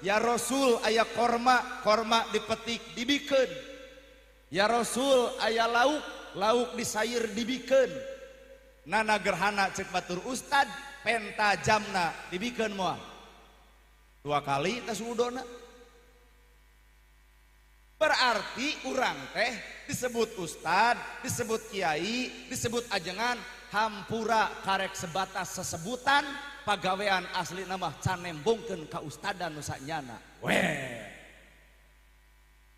Ya Rasul aya korma, korma dipetik dibikeun. Ya Rasul aya lauk, lauk disair dibikeun. Nana gerhana cek batur ustad, penta jamna dibikeun moal. Dua kali tas wudona. Berarti urang teh disebut ustad, disebut kiai, disebut ajengan, hampura karek sebatas sesebutan, pagawean asli nama can nembongkeun ka ustadan nu sanyana. Weh.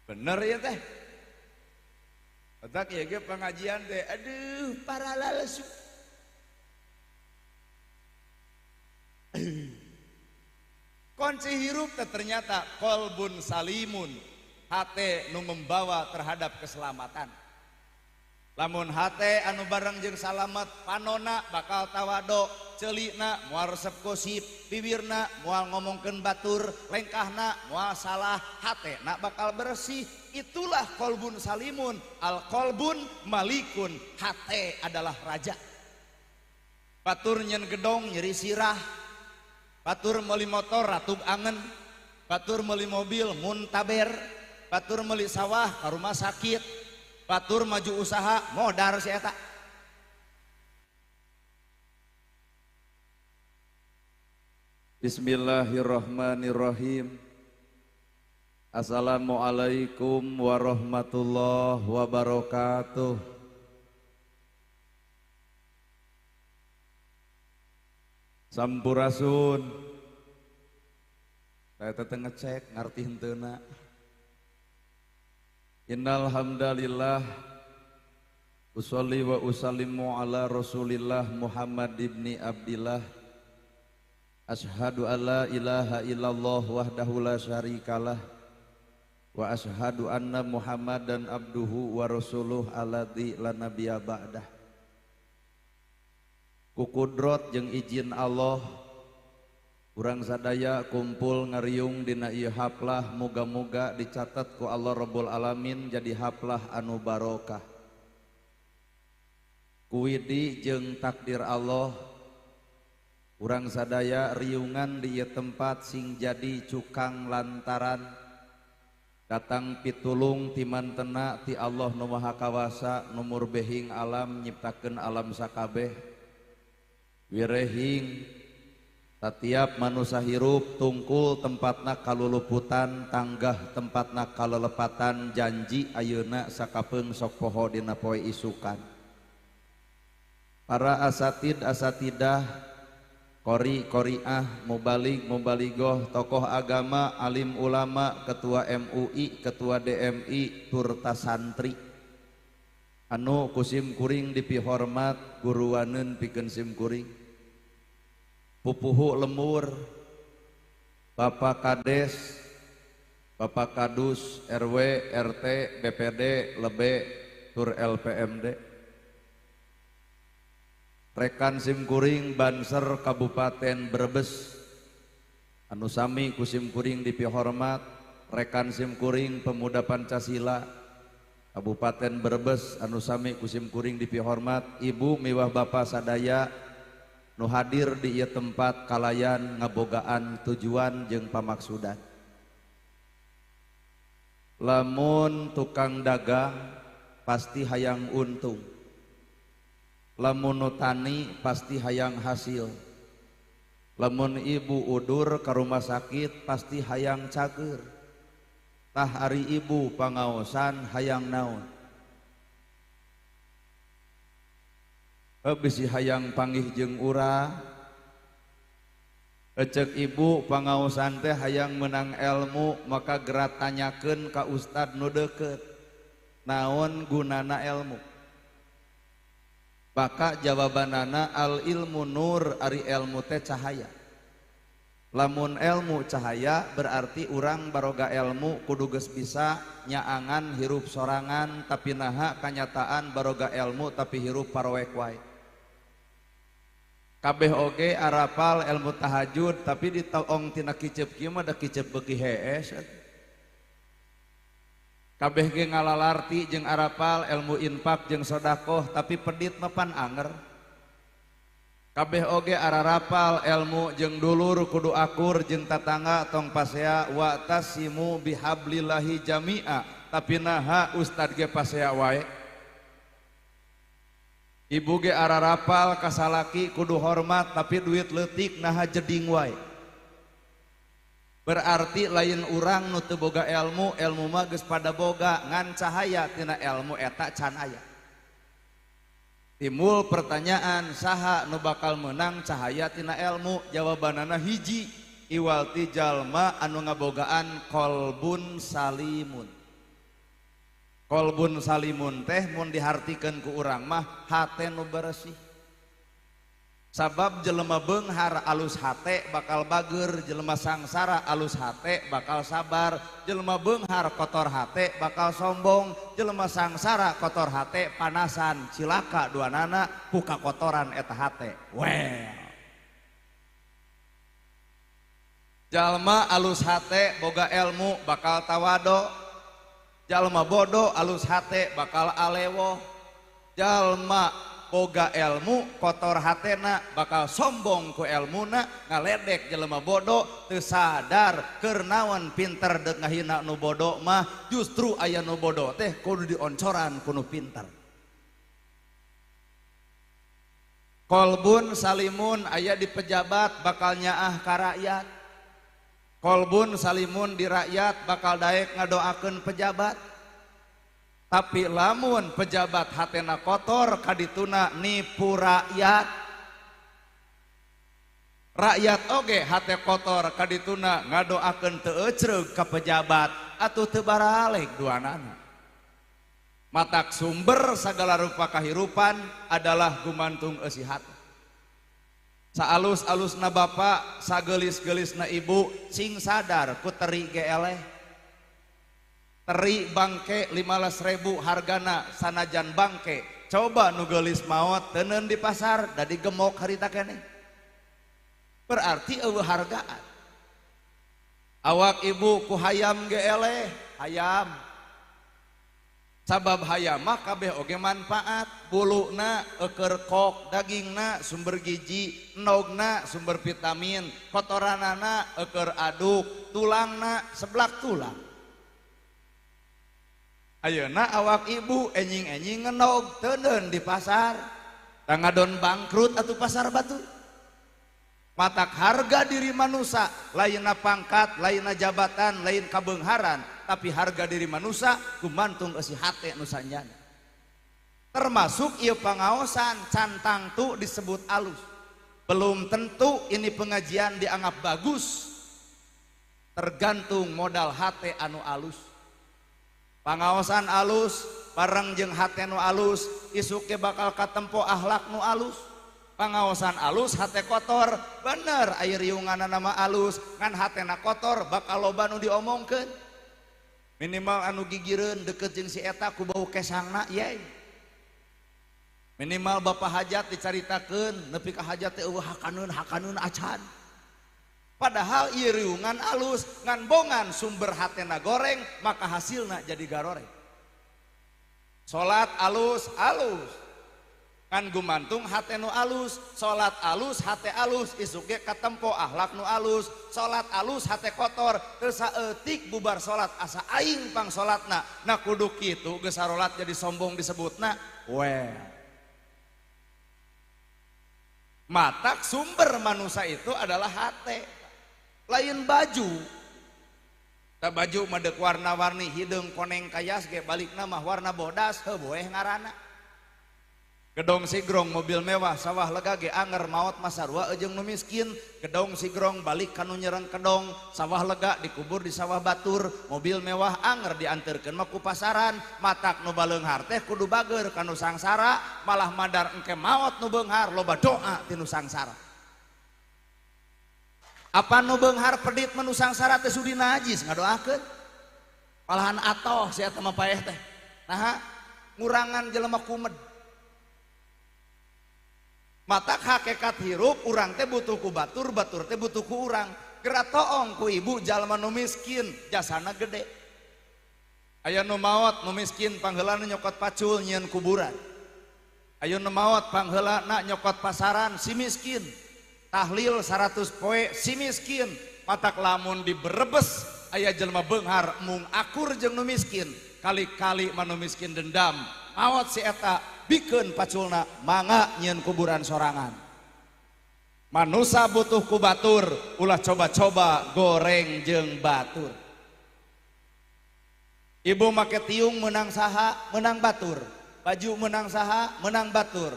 Bener ya teh? Otak ya ge pengajian teh, aduh paralalesu. Kunci hirup teh ternyata kolbun salimun, hate nu membawa terhadap keselamatan. Lamun hate anu bareng jeung salamet, panona bakal tawado, ceulina moal resep gosip, bibirna moal ngomongkeun batur, lengkahna moal salah, hatena bakal bersih. Itulah kolbun salimun, al kolbun malikun, hate adalah raja. Batur nyen gedong nyeri sirah, batur meuli motor ratug angen, batur meuli mobil muntaber, batur meuli sawah ka rumah sakit, batur maju usaha modar si eta. Bismillahirrahmanirrahim. Assalamualaikum warahmatullahi wabarakatuh. Sampurasun. Saya teh ngecek ngarti henteuna. Innal hamdalillah usolli wa usallimu ala Rasulillah Muhammad ibni Abdillah. Asyhadu alla ilaha illallah wahdahu la syarikalah wa asyhadu anna Muhammadan abduhu wa rasuluh alladzi la nabiyya ba'dah. Ku kudrot jeung izin Allah urang sadaya kumpul ngariung dina ieu haplah, muga-muga dicatat ku Allah Rabbul Alamin jadi haplah anu barokah. Kuwidi jeung takdir Allah urang sadaya riungan di ieu tempat sing jadi cukang lantaran datang pitulung ti mantena ti Allah nu Maha Kawasa nu murbehing alam nyiptakeun alam sakabeh wirehing satiap manusia hirup tungkul tempatna kaluluputan tanggah tempatna kalelepatan janji ayeuna sakapeung sok poho dina poe isukan. Para asatid asatidah, qori qoriah, mubalig mubaligoh, tokoh agama, alim ulama, ketua MUI, ketua DMI, turta santri anu kusim kuring dipihormat guruaneun pikeun sim kuring, pupuhu lemur, Bapak Kades, Bapak Kadus, RW, RT, BPD, Lebe, tur LPMD, rekan simkuring Banser Kabupaten Brebes anu sami ku simkuring dipihormat, rekan simkuring Pemuda Pancasila Kabupaten Brebes anu sami ku simkuring dipihormat, ibu miwah bapak sadaya nu hadir di ieu tempat kalayan ngabogaan tujuan jeung pamaksudan. Lamun tukang dagang pasti hayang untung, lamun nu tani pasti hayang hasil, lamun ibu udur ka rumah sakit pasti hayang cager, tah ari ibu pangaosan hayang naon, bisi hayang panggih jeung urang. Ecek ibu pangaosan teh hayang menang ilmu, maka gerak tanyakeun ka ustad nu deukeut naon gunana ilmu. Maka jawabanana al ilmu nur, ari ilmu teh cahaya. Lamun ilmu cahaya berarti urang baroga ilmu kudu geus bisa nyaangan hirup sorangan, tapi naha kanyataan baroga ilmu tapi hirup paroek wae. Kabeh oge arapal ilmu tahajud tapi ditaong tina kicep kieu mah da kicep beuki hees. Kabeh ge ngalalarti jeung arapal ilmu infak jeung sodakoh tapi pedit mah pan anger. Kabeh oge ararapal ilmu jeung dulur kudu akur jeung tatangga tong pasea wa tasimu bihablillahi jami'a, tapi naha ustad ge pasea wae. Ibu ge ararapal kasalaki kudu hormat tapi duit leutik naha jeding wae. Berarti lain urang nu teu boga ilmu, ilmu mah geus pada boga ngan cahaya tina ilmu eta can aya. Timbul pertanyaan saha nu bakal menang cahaya tina ilmu, jawabanana hiji iwal ti jalma anu ngabogaan kolbun salimun. Kolbun salimun teh mun dihartikeun ku urang mah hate nu bersih. Sabab jelema beunghar alus hate bakal bager, jelema sangsara alus hate bakal sabar, jelema beunghar kotor hate bakal sombong, jelema sangsara kotor hate panasan, cilaka duanana ku kakotoran eta hate. Well. Jalma alus hate boga ilmu bakal tawado, jalma bodoh alus hate bakal alewoh, jalma boga ilmu kotor hatena bakal sombong ku elmuna, ngaledek jelema bodoh teu sadar keur naon pinter deuk ngahina nu bodoh mah, justru aya nu bodoh teh kudu dioncoran ku nu pinter. Kolbun salimun aya di pejabat bakal nyaah ka rakyat, kolbun salimun di rakyat bakal daek ngadoakeun pejabat. Tapi lamun pejabat hatena kotor kadituna nipu rakyat, rakyat oge hate kotor kadituna ngadoakeun teu ecreug ka pejabat atuh teu baralek duanana. Matak sumber sagala rupa kahirupan adalah gumantung eusi hate. Saalus-alusna bapak, sagelis-gelisna ibu, sing sadar ku teri ge eleh. Teri bangke 15.000 hargana sanajan bangke, coba nu geulis maot teuneun di pasar da digemok harita keneh, berarti eueuh hargaan. Awak ibu ku hayam ge eleh, hayam sabab hayam mah kabeh oge manfaat, buluna eueur kok, dagingna sumber gizi, endogna sumber vitamin, kotoranana eueur aduk, tulangna seblak tulang. Ayeuna awak ibu enjing-enjing ngenog teuneun di pasar, tangadon bangkrut atuh pasar batu. Matak harga diri manusia lainna pangkat, lainna jabatan, lain kabeungharan, tapi harga diri manusia gumantung eusi hate nu sanjana. Termasuk ieu pangaosan can tangtu disebut alus. Belum tentu ini pengajian dianggap bagus, tergantung modal hate anu alus. Pangaosan alus bareng jeung hate nu alus, isuk ge bakal katempo akhlak nu alus. Pangaosan alus hate kotor, bener aya riunganna mah alus, ngan hatena kotor bakal loba nu diomongkeun. Minimal anu gigireun deket jeung si eta ku bau kesangna yey. Minimal bapak hajat dicaritakeun nepi ka hajat teh eueuh hakaneun hakaneun acan. Padahal ieu riungan alus ngan bongan sumber hatena goreng maka hasilna jadi garoreng. Salat alus alus ngan gumantung hate nu alus, salat alus hate alus isuk ge katempo akhlak nu alus, salat alus hate kotor teu saeutik bubar salat asa aing pang salatna. Nah kudu kitu geus sarolat jadi sombong disebutna. Well. Matak sumber manusia itu adalah hate. Lain baju, tak baju madek warna-warni hideung koneng kayas ge balikna mah warna bodas heuh boeh ngaranna. Gedong sigrong mobil mewah sawah lega ge anger maot masarua jeung nu miskin. Gedong sigrong balik kanu nyereng kedong, sawah lega dikubur di sawah batur, mobil mewah anger dianterkeun mah ku pasaran. Matak nu baleunghar teh kudu bager kanu sangsara, malah madar engke maot nu beunghar loba doa ti nu sangsara. Apa nu beunghar pedit menu sangsara teh sudi najis ngadoakeun. Malahan atoh si eta mah paeh teh. Naha ngurangan jelema kumed. Matak hakikat hirup urang teh butuh ku batur, batur teh butuh ku urang. Geura toong ku ibu jalma nu miskin jasana gede. Aya nu maot nu miskin pangheulana nyokot pacul nyieun kuburan. Ayo nu maot pangheulana nyokot pasaran si miskin. Tahlil 100 poe si miskin. Matak lamun di Brebes aya jelema beunghar mung akur jeung nu miskin. Kali-kali manu miskin dendam. Maot si eta bikeun paculna mangga nyieun kuburan sorangan. Manusa butuh ku batur, ulah coba-coba goreng jeung batur. Ibu make tiung menang saha, menang batur. Baju menang saha, menang batur.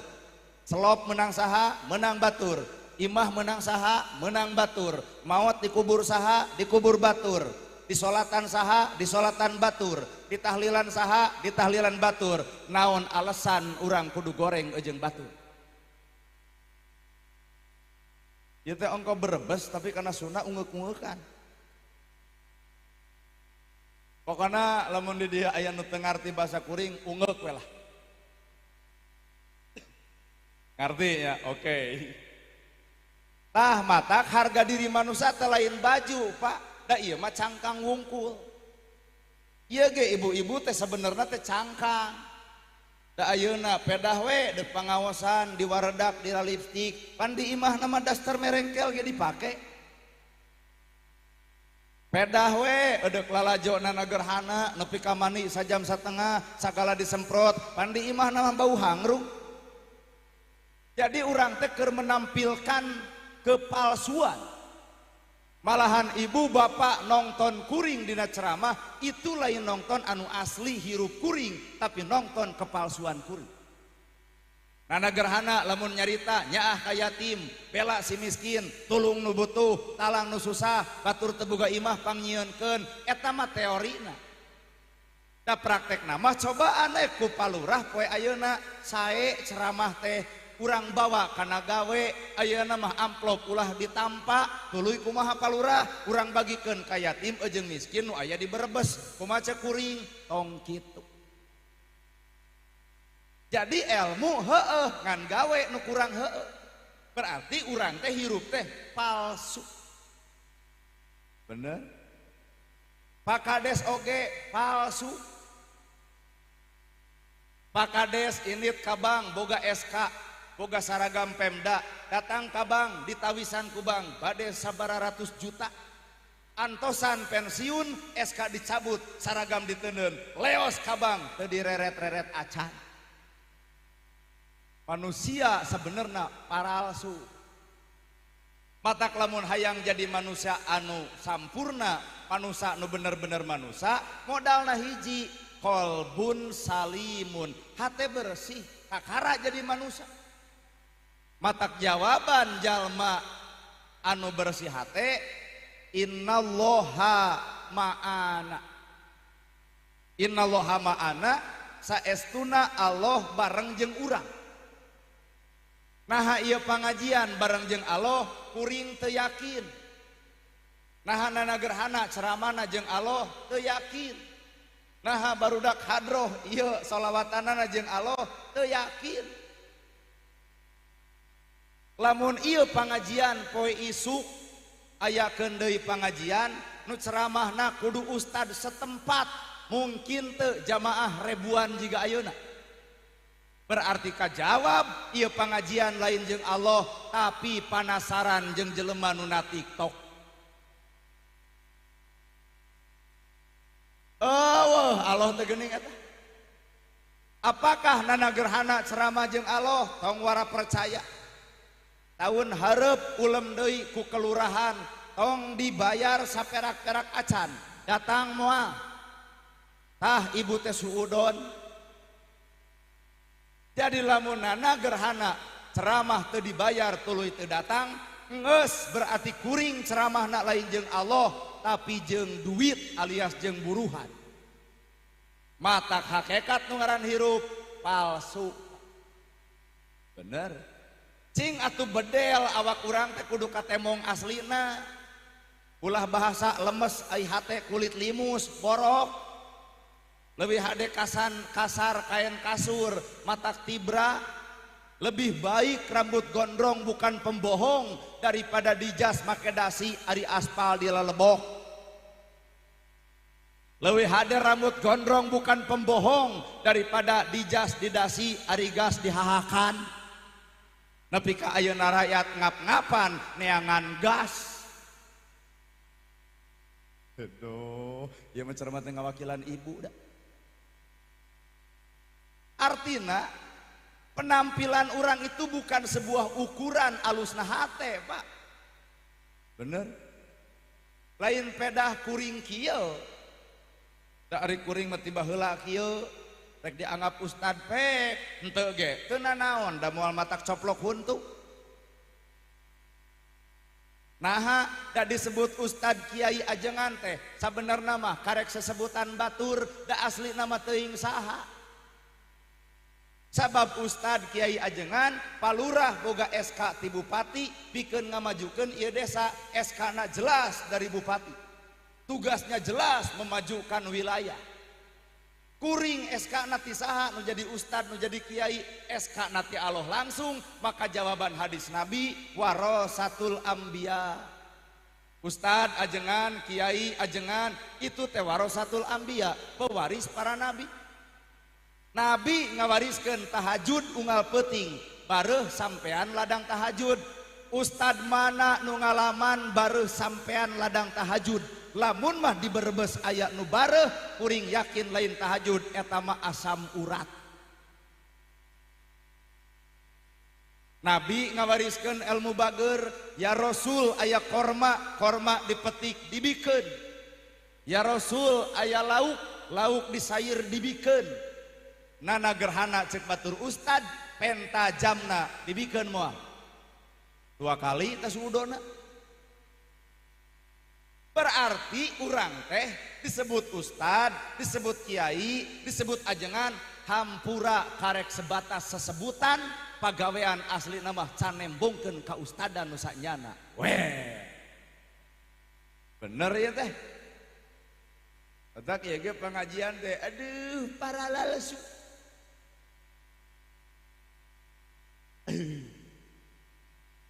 Selop menang saha, menang batur. Imah menang saha, menang batur. Maot dikubur saha, dikubur batur. Disolatan saha, disolatan batur. Ditahlilan saha, ditahlilan batur. Naon alasan urang kudu goreng jeung batur? Ieu teh ongko Brebes tapi karena sunah ungeuk-ungeukan. Pokona lamun di dieu aya nu teu ngarti bahasa kuring ungeuk we lah. Ngarti ya? Oke. Okay. Tah matak harga diri manusia teh lain baju, Pak. Da ieu mah cangkang wungkul. Ieu ge ibu-ibu teh sebenarnya teh cangkang. Da ayeuna pedah we deuk pangaosan diwaredak dira lipstik, pan di imahna mah daster merengkel ge dipake. Pedah we edeuk lalajona gerhana nepi ka mani sajam satengah sagala disemprot, pan di imahna mah bau hangrung. Jadi urang teh keur menampilkan kepalsuan. Malahan ibu bapak nonton kuring dina ceramah itu lain nonton anu asli hirup kuring, tapi nonton kepalsuan kuring. Nana gerhana lamun nyarita nyaah ka yatim, bela si miskin, tulung nu butuh, talang nu susah, batur teu boga imah pangnyieunkeun, eta mah teorina. Da praktekna mah cobaan ku palurah poe ayeuna sae ceramah teh urang bawa kana gawe ayeuna mah amplop ulah ditampa tuluy kumaha palurah urang bagikeun ka yatim jeung miskin nu aya di Brebes kumaha cek kuring tong kitu. Jadi ilmu heueuh ngan gawe nu kurang heueuh. Berarti urang teh hirup teh palsu. Bener? Pak Kades oge palsu. Pak Kades init ka bank boga SK, boga saragam Pemda, datang ka bank ditawisan ku bank bade sabaraha ratus juta. Antosan pensiun SK dicabut, saragam diteundeun, leos ka bank teu direret-reret acan. Manusia sebenarnya palsu. Matak lamun hayang jadi manusia anu sampurna, manusia anu bener-bener manusia, modalna hiji, kolbun salimun, hate bersih, kakara jadi manusia. Matak jawaban jalma anu bersih hate, innallaha ma'ana. Innallaha ma'ana saestuna Allah bareng jeung urang. Naha ieu pangajian bareng jeung Allah kuring teu yakin. Naha nana gerhana ceramana jeung Allah teu yakin. Naha barudak hadroh ieu solawatanana jeung Allah teu yakin. Lamun ieu pangajian poe isuk ayakeun deui pangajian nu ceramahna kudu ustad setempat, mungkin teu jamaah ribuan jiga ayeuna. Berarti kajawab ieu pangajian lain jeung Allah tapi panasaran jeung jelema nu na TikTok. Oh, Allah teh geuning eta. Apakah nana gerhana ceramah jeung Allah tong wara percaya. Tahun hareup ulem deui ku kelurahan tong dibayar saperak-perak acan datang moal. Tah ibu teh suudon. Jadi lamun nana gerhana ceramah teu dibayar tuluy teu datang geus berarti kuring ceramahna lain jeung Allah tapi jeung duit alias jeung buruhan. Matak hakikat nu ngaran hirup palsu. Bener. Cing atuh bedel awak urang teh kudu katemong aslina. Ulah bahasa lemes ai hate kulit limus borok. Lebih hade kasan kasar kain kasur matak tibra. Lebih baik rambut gondrong bukan pembohong daripada dijas make dasi ari aspal di lalebok. Leuwih hade rambut gondrong bukan pembohong daripada dijas didasi ari gas dihahakan. Nepi ka ayeuna rakyat ngap-ngapan neangan gas. Aduh, ieu mah ceramah teh ngawakilan ibu da. Artina penampilan orang itu bukan sebuah ukuran alusna hate, Pak. Bener? Lain pedah kuring kieu. Da ari kuring mah tiba heula kieu, rek dianggap ustad pek, henteu ge. Teu nanaon da moal matak coplok huntu. Naha da disebut ustad kiai ajengan teh, sabenerna mah karek sesebutan batur, da asli nama teuing saha. Sabab ustad kiai ajengan palurah boga SK ti bupati pikeun ngamajukeun ieu desa, SK-na jelas dari bupati. Tugasnya jelas memajukan wilayah. Kuring SK-na ti saha nu jadi ustad nu jadi kiai, SK-na ti Allah langsung, maka jawaban hadis Nabi warasatul anbiya. Ustad ajengan, kiai ajengan itu teh warasatul anbiya, pewaris para nabi. Nabi ngawariskeun tahajud unggal peuting, bareuh sampean ladang tahajud. Ustad mana nu ngalaman bareuh sampean ladang tahajud? Lamun mah di Brebes aya nu bareuh, kuring yakin lain tahajud eta mah asam urat. Nabi ngawariskeun ilmu bager, ya Rasul aya korma, korma dipetik dibikeun. Ya Rasul aya lauk, lauk disair dibikeun. Nana gerhana cek batur ustad penta jamna dibikeun moal dua kali tas udona. Berarti urang teh disebut ustad, disebut kiai, disebut ajengan, hampura karek sebatas sesebutan, pagawean asli nama can nembongkeun ka ustadan nu sanyana. Weh, bener ya teh. Otak ya ge pengajian teh, aduh paralalesu.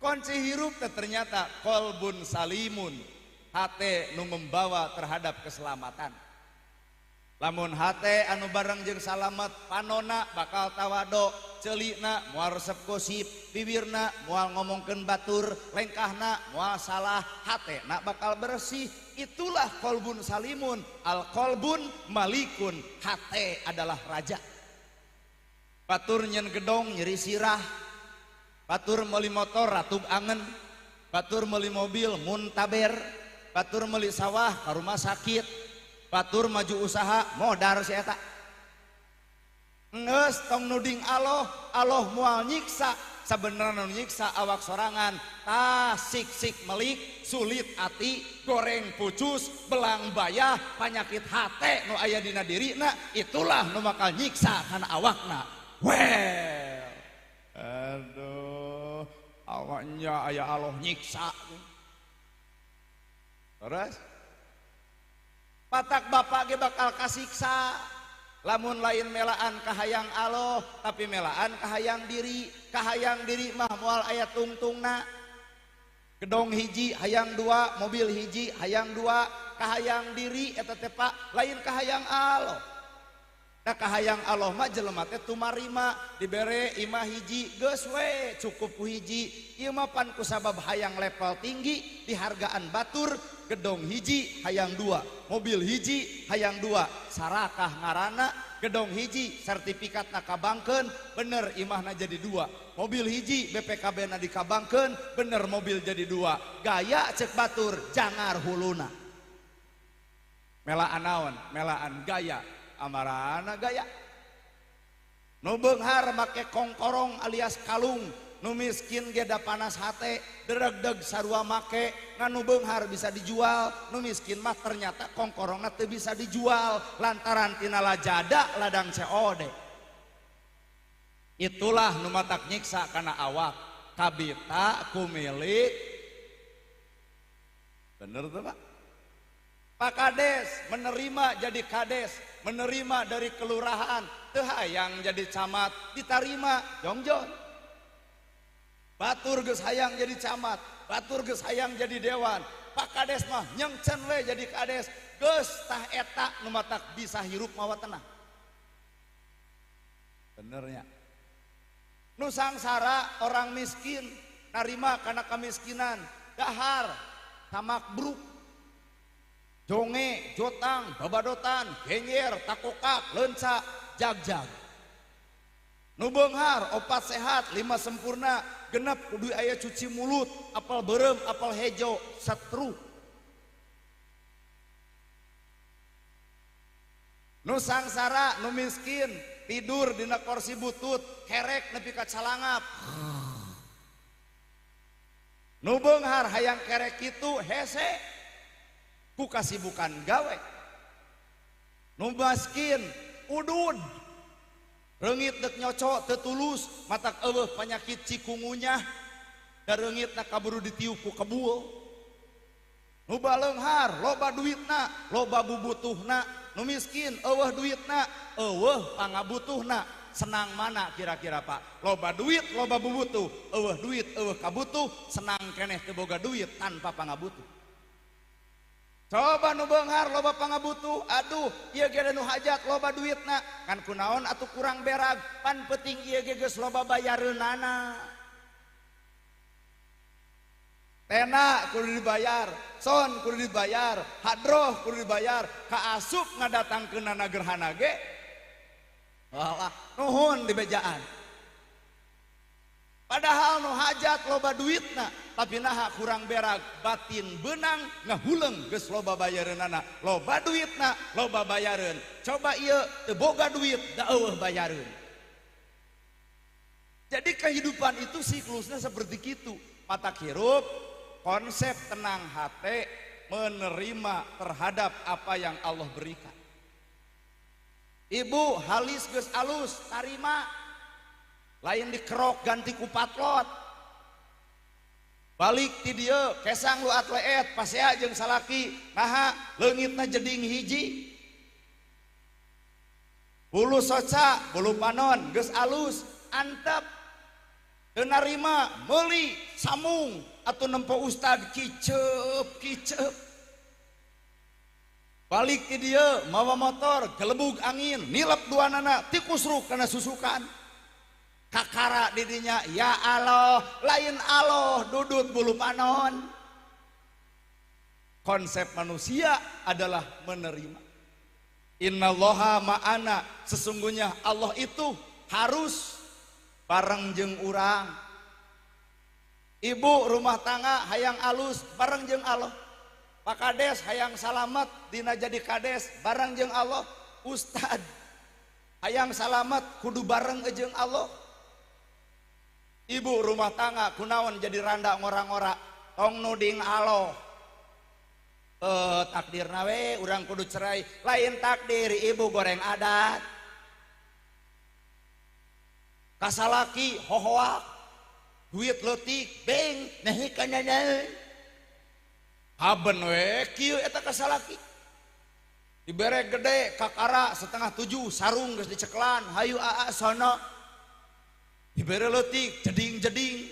Kunci hirup teh ternyata kolbun salimun, hate nu membawa terhadap keselamatan. Lamun hate anu bareng jeung salamet, panona bakal tawado, ceulina moal resep gosip, bibirna moal ngomongkeun batur, lengkahna moal salah, hatena bakal bersih. Itulah kolbun salimun. Al kolbun malikun, hate adalah raja. Batur nyen gedong nyeri sirah, batur meuli motor ratug angen, batur meuli mobil muntaber, batur meuli sawah ka rumah sakit, batur maju usaha modar si eta. Geus tong nuding Allah, Allah moal nyiksa, sabenerna nu nyiksa awak sorangan. Tah sik-sik melik, sulit ati, goreng pucus, belang bayah, panyakit hate nu aya dina dirina, itulah nu bakal nyiksa kana awakna. Well, aduh, awaknya aya Allah nyiksa. Terus patak bapak ge bakal kasiksa. Lamun lain melaan kahayang Allah, tapi melaan kahayang diri. Kahayang diri mah moal aya tungtungna. Gedong hiji hayang dua, mobil hiji hayang dua, kahayang diri eta teh Pak, lain kahayang Allah. Da kahayang Allah mah jelema teh tumarima, dibere imah hiji geus we cukup ku hiji. Ieu mah pan kusabab hayang level tinggi dihargaan batur, gedong hiji hayang dua, mobil hiji hayang dua, sarakah ngarana gedong hiji sertifikatna kabangkeun, bener imahna jadi dua, mobil hiji BPKB na dikabangkeun, bener mobil jadi dua. Gaya cek batur jangar huluna. Melaan naon? Melaan gaya. Amarana gaya. Nu beunghar make kongkorong alias kalung, nu miskin ge da panas hate, deregdeg sarua make, ngan nu beunghar bisa dijual, nu miskin mah ternyata kongkorongna teu bisa dijual lantaran tina lajada ladang COD. Itulah nu matak nyiksa kana awak, kabita kumilik. Bener tuh Pak? Pak Kades menerima jadi kades, menerima dari kelurahan, teu hayang jadi camat, ditarima jongjon. Batur geus hayang jadi camat, batur geus hayang jadi dewan. Pak Kades mah nyengcen we jadi kades, Geus tah eta nu matak bisa hirup mawa tenang. Benernya. Nu sangsara orang miskin narima kana kemiskinan, dahar tamak bruk, jonge, jotang, babadotan, genyer, takokak, lenca, jagjag. Nu beunghar opat sehat, lima sempurna, genep kudu aya cuci mulut, apal beureum, apal hejo, setru. Nu sangsara, nu miskin, tidur dina kursi butut, kerek nepi ka calangap. Nu beunghar hayang kerek kitu hese ku kasibukan gawe. Nu miskin udud, reungit dek nyocok teu tulus, matak eueuh panyakit cikungunya, da reungitna kaburu ditiup ku kebul. Nu baleunghar loba duitna, loba bubutuhna. Nu miskin eueuh duitna, eueuh pangabutuhna. Senang mana kira-kira Pak? Loba duit, loba bubutuh, eueuh duit, eueuh kabutuh, senang keneh teu boga duit tanpa pangabutuh. Coba nu beunghar loba pangabutuh, aduh ieu ge nu hajat loba duitna, kan kunaon atuh kurang berag, pan penting ieu ge geus loba bayareunana. Tena kudu dibayar, son kudu dibayar, hadroh kudu dibayar, kaasup ngadatangkeunana gerhana ge. Walah, nuhun di bejaan. Padahal nu hajat loba duitna, tapi naha kurang berag, batin benang ngahuleng geus loba bayareunana, loba duitna, loba bayareun. Coba ieu teu boga duit da eueuh bayareun. Jadi kehidupan itu siklusnya seperti kitu. Matak hirup konsep tenang hati menerima terhadap apa yang Allah berikan. Ibu halis geus alus tarima, lain dikerok ganti ku patlot. Balik ti dieu kesang lu atleet pasea jeung salaki, naha leungitna jeding hiji. Bulu soca, bulu panon geus alus antep. Teu narima meuli samung atau nempo ustad kiceup kiceup. Balik ti dieu mawa motor gelebug angin nilep duanana tikusruk kana susukan. Kakara didinya ya Allah, lain Allah dudut bulu panon. Konsep manusia adalah menerima. Innallaha ma'ana, sesungguhnya Allah itu harus bareng jeung urang. Ibu rumah tangga hayang alus bareng jeung Allah. Pak Kades hayang salamet dina jadi kades bareng jeung Allah. Ustad hayang salamet kudu bareng jeung Allah. Ibu rumah tangga kunaon jadi randa ngora-ngora tong nuding Allah. Takdirna we urang kudu cerai, lain takdir ibu goreng adat. Kasalaki hohoak duit leutik beng nehi kana. Haben we kieu eta kasalaki. Dibere gede kakara 6:30 sarung geus diceklan, hayu aa sono. Dibere leutik jeding-jeding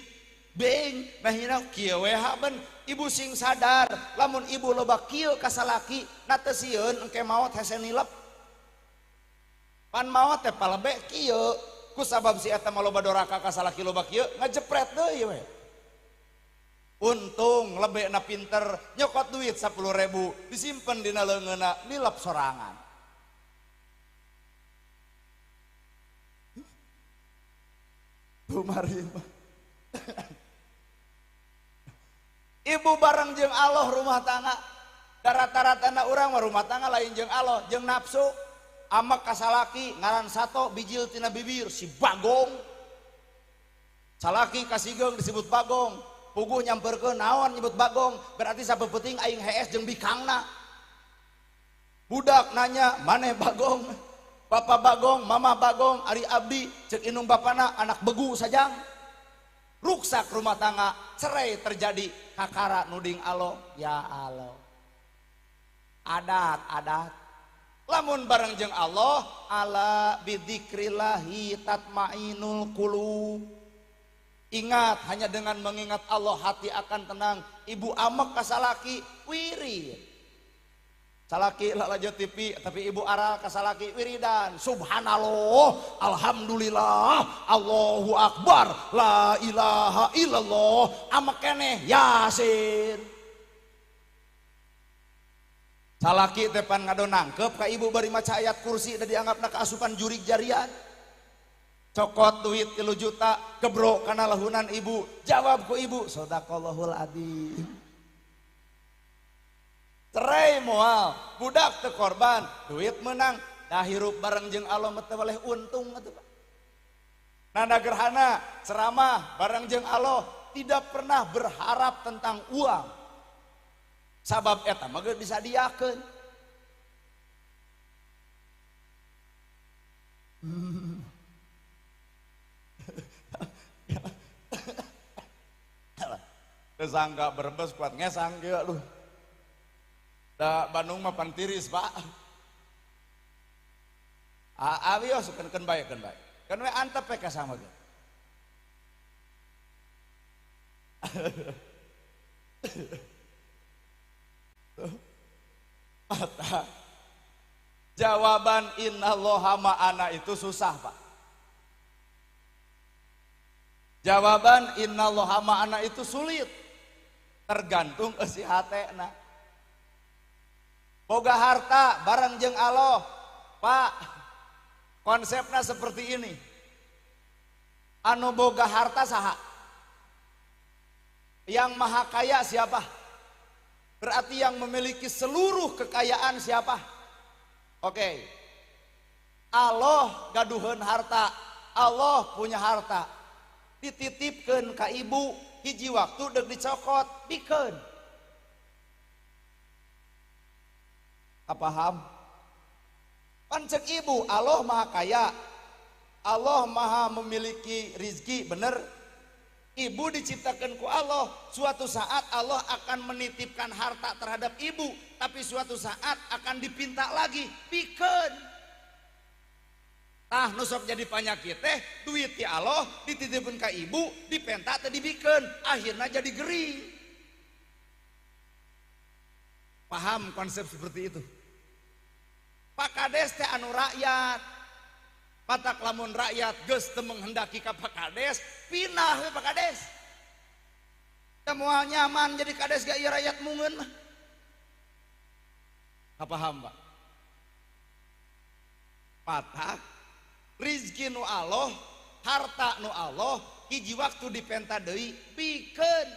beng mahina kieu we haben. Ibu sing sadar lamun ibu loba kieu kasalaki na teu sieun engke maot hese nilep. Pan maot teh palebe kieu ku sabab si eta mah loba doraka kasalaki loba kieu ngajepret deui we. Untung lebekna pinter nyokot duit 10.000 disimpen dina leungeunna nilep sorangan. Tumarima. Ibu bareng jeung Allah rumah tangga. Da rata-ratana urang mah rumah tangga lain jeung Allah, jeung nafsu. Amak kasalaki ngaran sato bijil tina bibir si bagong. Salaki kasigeung disebut bagong. Puguh nyamperkeun naon nyebut bagong, berarti sapepeting aing hees jeung bikangna. Budak nanya, maneh bagong? Bapak bagong, mama bagong, ari abdi cek indung bapana anak begu sajang. Ruksak rumah tangga, cerai terjadi, kakara nuding Allah, ya Allah. Adat, adat. Lamun bareng jeung Allah, ala bidzikrillahi tatmainul qulub. Ingat, hanya dengan mengingat Allah hati akan tenang. Ibu amek kasalaki wirid. Salaki lalajo TV tapi ibu aral ka salaki wiridan subhanallah alhamdulillah Allahu akbar la ilaha illallah amek keneh yasin. Salaki teh pan ngado nangkep ka ibu bari maca ayat kursi da dianggapna kaasupan jurig jarian. Cokot duit 3 juta gebrok kana lahunan ibu, jawab ku ibu sadaqallahul adzim. Cerai moal, budak teu korban, duit menang, dah hirup bareng jeung Allah mah teu boleh untung atuh Pak. Nanda gerhana, ceramah bareng jeung Allah, tidak pernah berharap tentang uang. Sabab eta mah geus disadiakeun. Teu sangka Brebes kuat ngesang kieu aduh. Da Bandung mah pan tiris Pak. Awios keun bae keun bae. Keun we antep we ka sama ge. Mata. Jawaban innallaha ma'ana itu susah Pak. Jawaban innallaha ma'ana itu sulit. Tergantung eusi hatena. Boga harta bareng jeung Allah, Pak. Konsepnya seperti ini. Anu boga harta saha? Yang maha kaya siapa? Berarti yang memiliki seluruh kekayaan siapa? Oke. Allah gaduheun harta, Allah punya harta. Dititipkeun ka ibu, hiji waktu deuk dicokot, bikeun. Paham? Pancek ibu, Allah maha kaya, Allah maha memiliki rizki, bener? Ibu diciptakan ku Allah, suatu saat Allah akan menitipkan harta terhadap ibu, tapi suatu saat akan dipinta lagi, bikeun. Tah nusok jadi panyakit teh, duit ti Allah dititipkeun ka ibu, dipenta teh dibikeun, akhirnya jadi gering. Paham konsep seperti itu? Pak Kades teh anu rakyat. Patak lamun rakyat geus teu menghendaki ka Pak Kades, pindah we Pak Kades. Teu moal nyaman jadi kades ga ieu rakyat mungeun mah. Paham Pak? Patak rizki nu Allah, harta nu Allah, hiji waktu dipenta deui bikeun.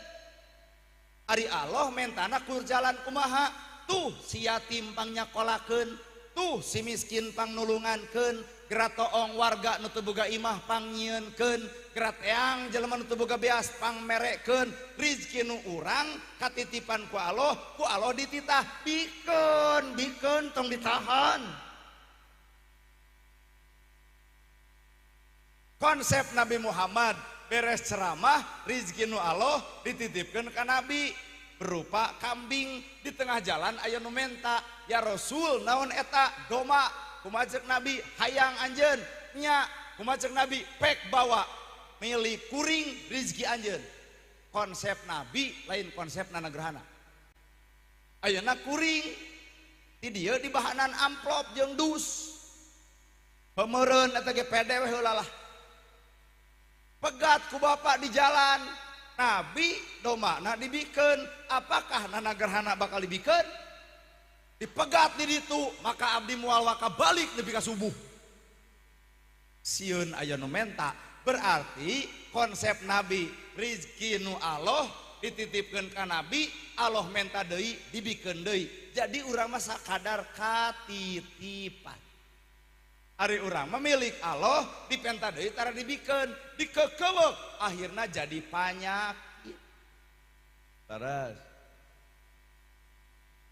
Ari Allah mentana kur jalan kumaha, tuh si yatim pangnyakolahkeun, tuh si miskin pangnulungankeun, geratoong warga nu teu boga imah pangnyieunkeun, gerateang jelema nu teu boga beas pangmerekeun, rizki nu urang katitipan ku Allah dititah, bikeun, bikeun tong ditahan. Konsep Nabi Muhammad beres ceramah, rizki nu Allah dititipkeun ka Nabi berupa kambing. Di tengah jalan aya nu menta, ya Rasul naon eta doma, kumaha ceuk Nabi hayang anjeun nya, kumaha ceuk Nabi pek bawa milik kuring rizki anjeun. Konsep Nabi lain konsep nanagrahana. Ayeuna kuring di dieu dibahanan amplop jeung dus. Pemeureun eta ge pede we heula lah. Pegat ku bapak di jalan, Nabi domana dibikeun, apakah nanagerhana bakal dibikeun? Dipegat di ditu, maka abdi moal waka balik nepi ka subuh. Sieun aya nu menta, berarti konsep Nabi rizki nu Allah dititipkeun ka Nabi, Allah menta deui dibikeun deui. Jadi urang mah sakadar katitipan. Ari urang memilik Allah dipenta deui tara dibikeun, dikekewek akhirna jadi panyakit. Terus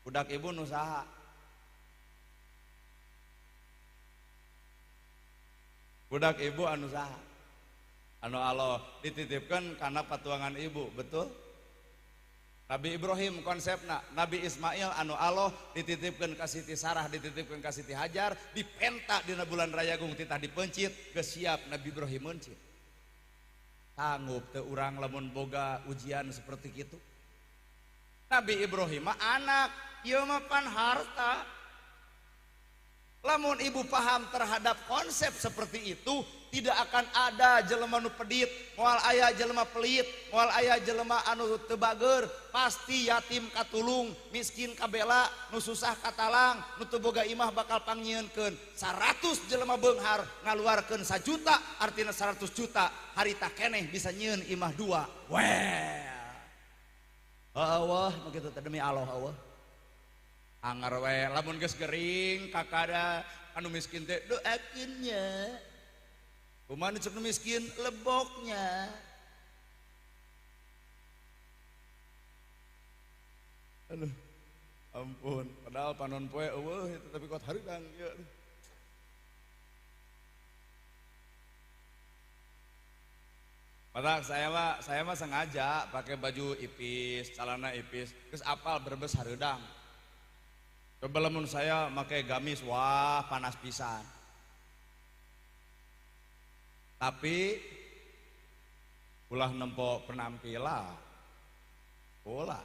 budak ibu nu saha? Budak ibu anu saha? Anu Allah dititipkan karena patuangan ibu, betul? Nabi Ibrahim konsepna, Nabi Ismail anu Allah dititipkan ka Siti Sarah, dititipkan ka Siti Hajar, dipenta dina bulan Rayagung titah dipencit, geus siap Nabi Ibrahim mencit. Sanggup teu urang lamun boga ujian seperti kitu? Nabi Ibrahim mah anak, Ieu mah pan harta. Lamun ibu paham terhadap konsep seperti itu, tidak akan ada jelema nu pedit, moal aya jelema pelit, moal aya jelema anu teu bager, pasti yatim katulung, miskin kabela, nu susah katalang, nu teu boga imah bakal pangnyieunkeun. 100 jelema beunghar ngaluarkeun 1 juta, artina 100 juta harita keneh bisa nyieun imah 2. Well. Allah, nu kitu teh demi Allah, Allah. Angar we lamun geus gering kakada anu miskin teh doakeun nya. Kumaha cek nu miskin leboknya. Aduh, ampun, padahal panon poe eueuh itu tapi kuat hareudang ieu. Padahal saya mah sengaja pakai baju ipis, celana ipis, geus apal Brebes hareudang. Coba lamun saya pakai gamis, wah panas pisan. Tapi ulah nempo penampilan, ulah.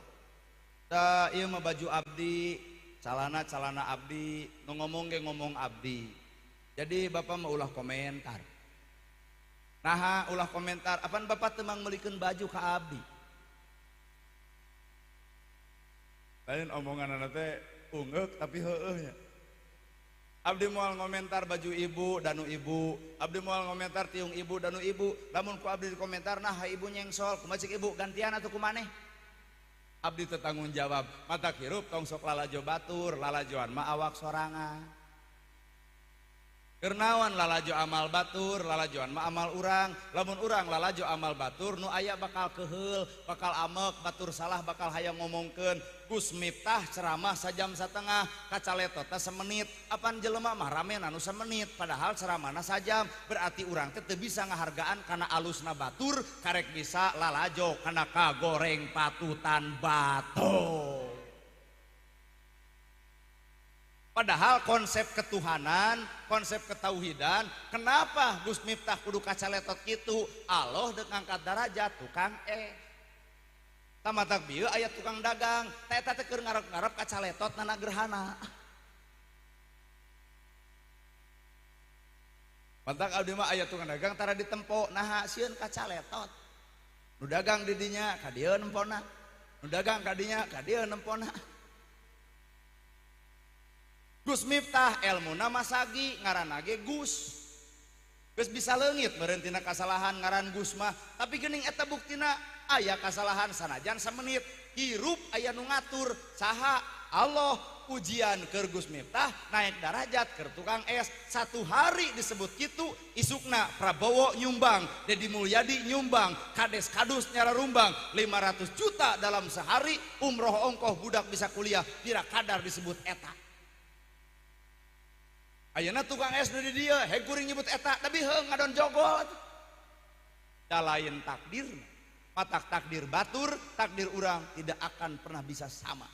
Da ieu mah baju abdi, calana-calana abdi, nu ngomong ge ngomong abdi. Jadi bapak mah ulah komentar. Naha ulah komentar, apan bapak teu mangmeulikeun baju ka abdi. Lain omonganna teh ungeuk tapi heueuh nya. Abdi moal ngomentar baju ibu danu ibu, abdi moal ngomentar tiung ibu danu ibu. Lamun ku abdi dikomentar nah ibu nyengsol, kumaha cek ibu gantian atuh kumaneh. Abdi teu tanggung jawab, matak hirup tong sok lalajo batur, lalajoan mah awak sorangan. Kernawan lalajo amal batur, lalajoan mah amal urang. Lamun urang lalajo amal batur, nu aya bakal keheul, bakal amek, batur salah bakal hayang ngomongkeun. Gus Miftah ceramah sajam setengah, kacaletot teh semenit. Apan jelema mah rame anu semenit, padahal ceramahna sajam. Berarti urang teh teu bisa ngahargaan kana alusna batur, karek bisa lalajo kana kagoreng patutan batu. Padahal konsep ketuhanan, konsep ketauhidan, kenapa Gus Miftah kudu kacaletot kitu? Allah dek ngangkat darajat tukang Tamatak bieu aya tukang dagang, teh eta teh keur ngarep-ngarep kacaletot nana gerhana. Mantak abdi mah aya tukang dagang tara ditempo, naha sieun kacaletot. Nu dagang di dinya ka dieu nempona. Nu dagang ka dinya ka dieu nempona. Gus Miftah elmuna masagi ngaranna ge Gus. Geus bisa leungit meureun tina kasalahan ngaran Gus mah, tapi geuning eta buktina aya kasalahan sanajan samenit. Hirup aya nu ngatur saha Allah. Ujian keur Gus Miftah naik darajat keur tukang es. Satu hari disebut kitu, isukna Prabowo nyumbang, Deddy Mulyadi nyumbang, kades kadus nyararumbang 500 juta dalam sehari, umroh ongkoh budak bisa kuliah, pira kadar disebut eta. Ayeuna tukang es nu di dieu, heg kuring nyebut eta, tapi heuh ngadon jogol. Da lain takdir, matak takdir batur, takdir urang tidak akan pernah bisa sama.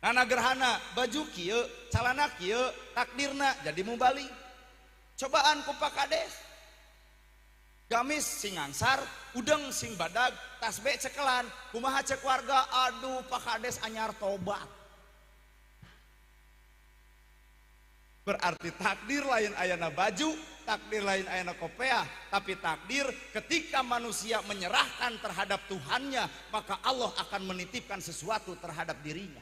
Nana gerhana, baju kieu, calana kieu, takdirna jadi mubalik. Cobaan ku Pak Kades. Gamis sing angsar, udeng sing badag, tasbih cekelan, kumaha cek warga, aduh Pak Kades anyar tobat. Berarti takdir lain ayana baju, takdir lain ayana kopeah, tapi takdir ketika manusia menyerahkan terhadap Tuhannya, maka Allah akan menitipkan sesuatu terhadap dirinya.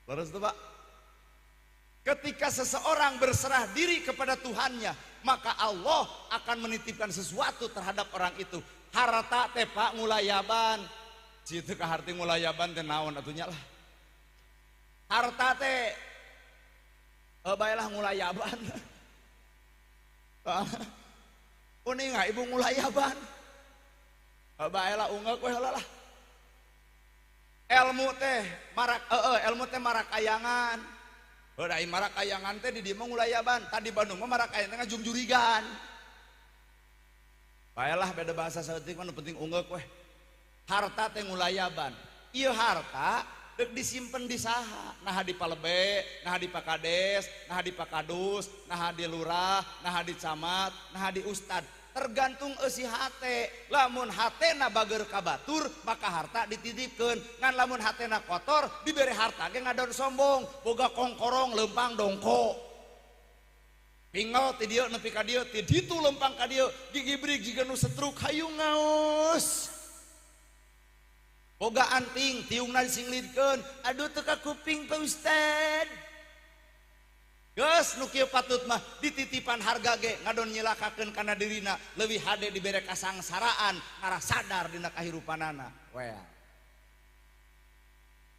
Leres tuh Pak? Ketika seseorang berserah diri kepada Tuhannya, maka Allah akan menitipkan sesuatu terhadap orang itu. Harta teh Pak ngulayaban. Citu ka harti ngulayaban teh naon atunya lah. Harta teh baiklah ngulayaban. Uning nggak ibu ngulayaban. Baiklah unggah kue lah. Ilmu teh marak, ilmu teh marak kayangan. Heuh marak kayangan teh di dieu mah ngulayaban. Tadi Bandung mah marak kayangan teh ngajungjurigan. Baiklah beda bahasa saeutik mah nu penting unggah kue. Harta teh ngulayaban. Ieu harta dek disimpen di saha, nah di palebe, nah di pakades, nah di pakadus, nah di lurah, nah di camat, nah di ustad. Tergantung eusi hate. Lamun hatena bager ka batur maka harta dititipkeun. Ngan lamun hatena kotor dibere harta ge ngadon sombong, boga kongkorong lempang dongko. Pingol ti dieu nepi ka dieu, ti ditu lempang ka dieu, gigibrig jiga nu setruk hayu ngaos. Boga anting tiungna disinglidkeun, aduh teu ka kuping Pak Ustad. Geus nu kieu patut mah dititipan harga ge ngadon nyilakakeun kana dirina, leuwih hade dibere kasangsaraan ngarah sadar dina kahirupanana. Wea.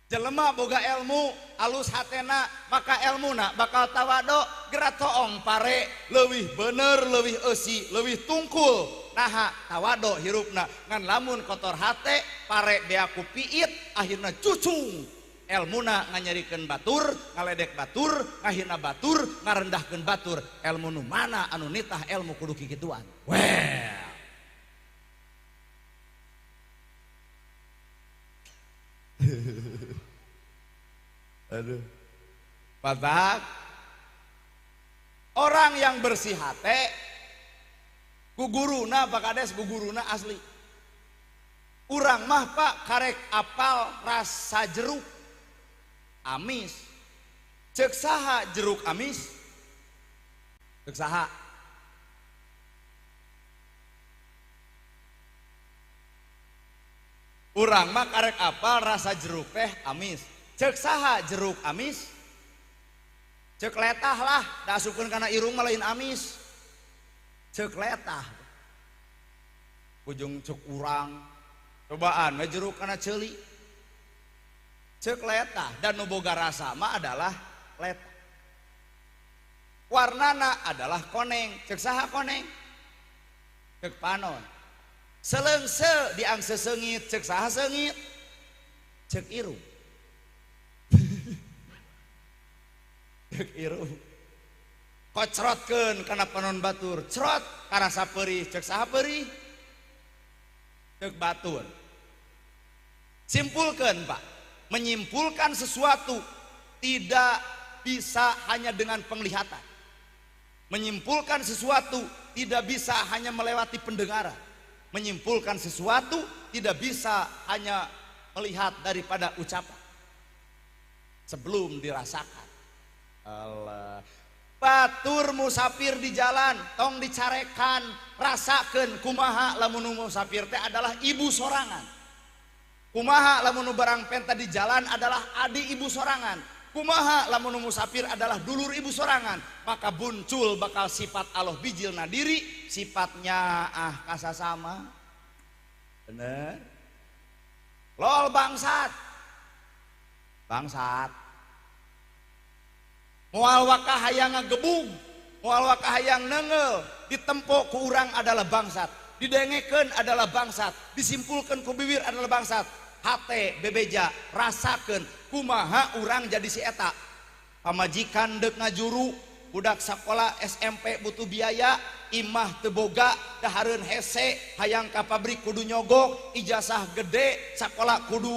Jelema boga ilmu alus hatena maka elmuna bakal tawado geura toong pare leuwih bener leuwih eusi leuwih tungkul. Naha tawado hirupna ngan lamun kotor hate pare beaku piit akhirna cucung. Elmuna nganyerikeun batur, ngaledek batur, ngahina batur, ngarendahkeun batur. Elmu nu mana anu nitah elmu kudu kikituan. Well. Aduh. Patak. Orang yang bersih hate ku guruna Pak Kades, ku guruna asli. Urang mah Pak karek apal rasa jeruk amis. Cek saha jeruk amis? Cek saha? Urang mah karek apal rasa jeruk teh amis. Cek saha jeruk amis? Cek letah lah, da asupkeun kana irung mah lain amis. Cek letah. Ujung cek urang. Cobaan we jeruk kana ceuli. Cek letah dan nu boga rasa mah adalah letah. Warnana adalah koneng. Cek saha koneng? Cek panon. Seleungse diangse seungit, cek saha seungit? Cek irung. Cek irung. Kocrotkeun kana panon batur, crot karasa peurih, cek saha peurih? Cek batur. Simpulkeun Pak, menyimpulkan sesuatu tidak bisa hanya dengan penglihatan. Menyimpulkan sesuatu tidak bisa hanya melewati pendengaran. Menyimpulkan sesuatu tidak bisa hanya melihat daripada ucapan. Sebelum dirasakan. Allah. Batur musafir di jalan, tong dicarekan, rasakeun kumaha lamun musafir teh adalah ibu sorangan. Kumaha lamun barang penta di jalan adalah adi ibu sorangan. Kumaha lamun musafir adalah dulur ibu sorangan. Maka buncul bakal sifat Allah bijil nadiri, sifatnya ah kasasama. Bener? Lol bangsat. Bangsat. Moal waka hayang ngagebug, moal waka hayang neunggeul, ditempo ku urang adalah bangsat, didengekeun adalah bangsat, disimpulkeun ku bibir adalah bangsat. Hate bebeja rasakeun kumaha urang jadi si eta. Pamajikan deuk ngajuru, budak sakola SMP butuh biaya, imah teu boga, dahareun hese, hayang ka pabrik kudu nyogok, ijazah gede, sakola kudu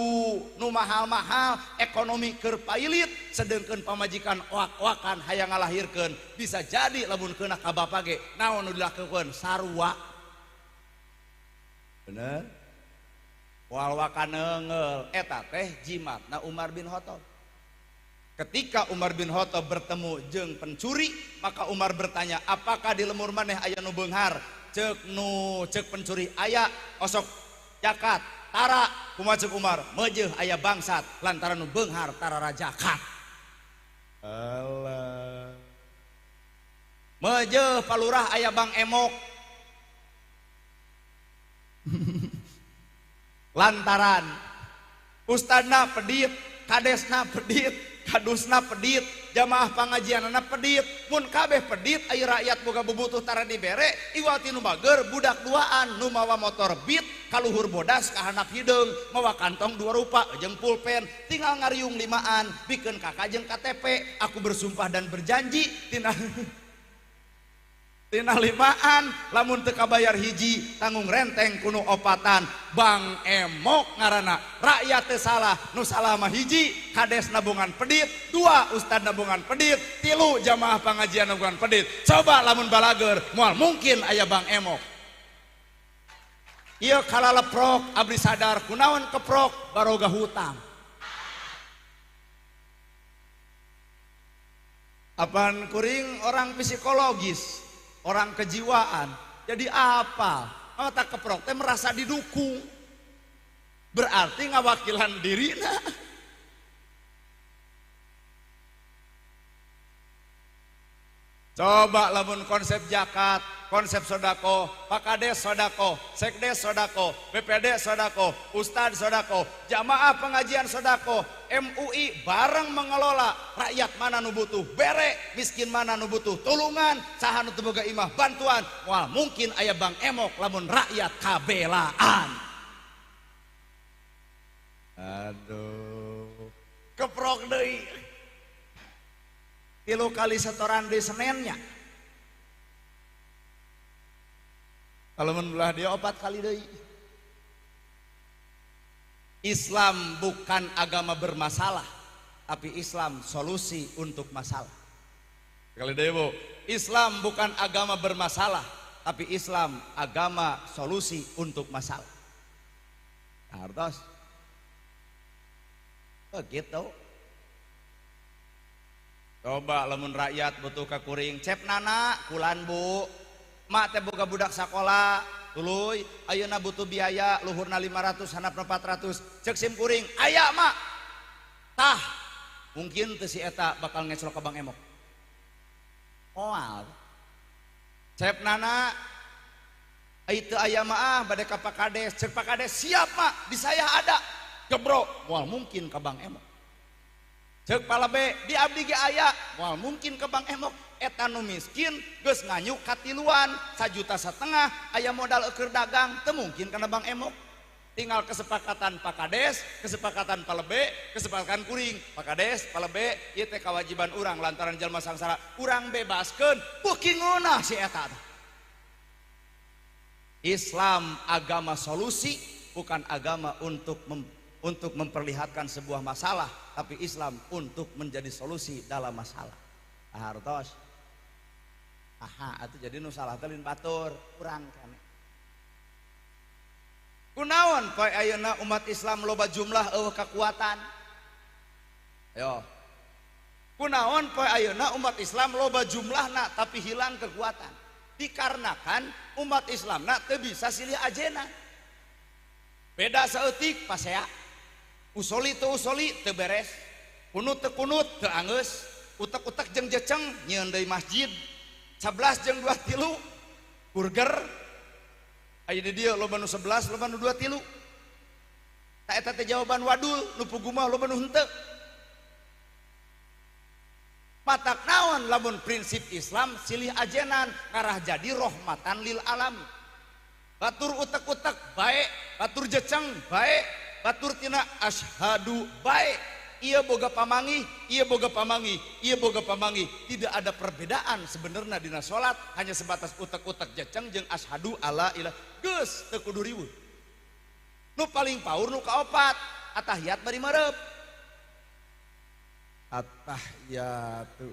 nu mahal-mahal, ekonomi keur pailit, sedengkeun pamajikan oak-oakan hayang ngalahirkeun. Bisa jadi lamun keuna ka bapa ge, naon nu dilakukeun sarua. Bener? Moal waka neunggeul, eta teh jimatna Umar bin Khattab. Ketika Umar bin Khattab bertemu jeung pencuri, maka Umar bertanya, apakah di lemur maneh aya nu beunghar? Ceuk nu ceuk pencuri aya, osok jakat, tara. Kumaha ceuk Umar? Meujeuh aya bangsat lantaran nu beunghar tara rajakat. Allah. Meujeuh palurah aya bang emok. Lantaran ustadna pedit, kadesna pedit, kadusna pedit, jamaah pangajianana pedit, mun kabeh pedit ai rakyat boga bubutuh tara dibere, iwati nu bager budak duaan nu mawa motor beat kaluhur bodas ka handap hideung, mawa kantong dua rupa jeung pulpen, tinggal ngariung limaan, bikeun KK jeung KTP, aku bersumpah dan berjanji tina tina limaan lamun teu kabayar hiji tanggung renteng kuno opatan. Bang emok ngaranna, rakyat teu salah, nu salah mah hiji kades nabungan pedit, dua ustad nabungan pedit, tilu jamaah pangajian nabungan pedit. Coba lamun balager moal mungkin aya bang emok. Ieu kalaleprok abdi sadar kunaon keprok baroga hutang. Apaan kuring orang psikologis, orang kejiwaan. Jadi apa? Mata keprok teh merasa didukung. Berarti ngawakilan dirina. Coba lamun konsep zakat, konsep sodako, Pak Kades sodako, Sekdes sodako, BPD sodako, Ustad sodako, jamaah pengajian sodako, MUI bareng mengelola rakyat mana nu butuh bere, miskin mana nu butuh tulungan, saha nu teu boga imah bantuan, moal mungkin aya Bang Emok lamun rakyat kabelaan. Aduh, keprok deui. 3 kali setoran di Senennya. Kalau membelah dia 4 kali deui. Islam bukan agama bermasalah, tapi Islam solusi untuk masalah. Kali deui, Bu. Islam bukan agama bermasalah, tapi Islam agama solusi untuk masalah. Hartos. Begitu. Coba lamun rakyat butuh ka kuring, cep nana kulan bu, mak teh boga budak sakola, tuluy ayeuna butuh biaya luhurna 500 handapna 400, cek sim kuring, aya mak. Tah, mungkin teu si eta bakal ngeclok ka Bang Emok. Moal. Cep nana itu aya mah ah bade ka Pak Kades, cek Pak Kades siap mak, di saya ada. Gebro, moal mungkin ka Bang Emok. Cek palebe di abdi ge aya, moal mungkin ke Bang Emok. Eta nu miskin geus nganyuk katiluan 1,5 juta aya modal eueur dagang teu mungkin kana Bang Emok. Tinggal kesepakatan Pak Kades, kesepakatan palebe, kesepakatan kuring. Pak Kades, palebe ieu teh kewajiban urang lantaran jalma sangsara urang bebaskeun, beuki ngeunah si eta. Islam agama solusi, bukan agama untuk memperlihatkan sebuah masalah, tapi Islam untuk menjadi solusi dalam masalah. Hartos. Aha, itu jadi nu salah teh lain batur, urang kene. Kunaon poe ayeuna umat Islam loba jumlah eueuh kekuatan? Ayo. Kunaon poe ayeuna umat Islam loba jumlahna tapi hilang kekuatan? Dikarenakan umat Islamna teu bisa silih ajena. Beda saeutik pasea. Usoli teu usoli teu beres, kunut teu kunut teu anggeus, utek-utek jeung jeceng nyieun deui masjid, 11 jeung 2 tilu burger. Aya di dieu loba nu 11, loba nu 2 tilu. Ta eta teh jawaban wadul, nu puguh mah loba nu henteu. Matak naon lamun prinsip Islam silih ajenan ngarah jadi rahmatan lil alamin. Batur utek-utek bae, batur jeceng bae, batur tina asyhadu bae. Ieu boga pamanggih, ieu boga pamanggih, ieu boga pamanggih. Tidak ada perbedaan sebenarnya dina salat, hanya sebatas utek-utek jeceng jeung asyhadu alla ilaha. Geus teu kudu riweuh. Nu paling paur nu kaopat, atahiyat bari mareup. Atahiyatu.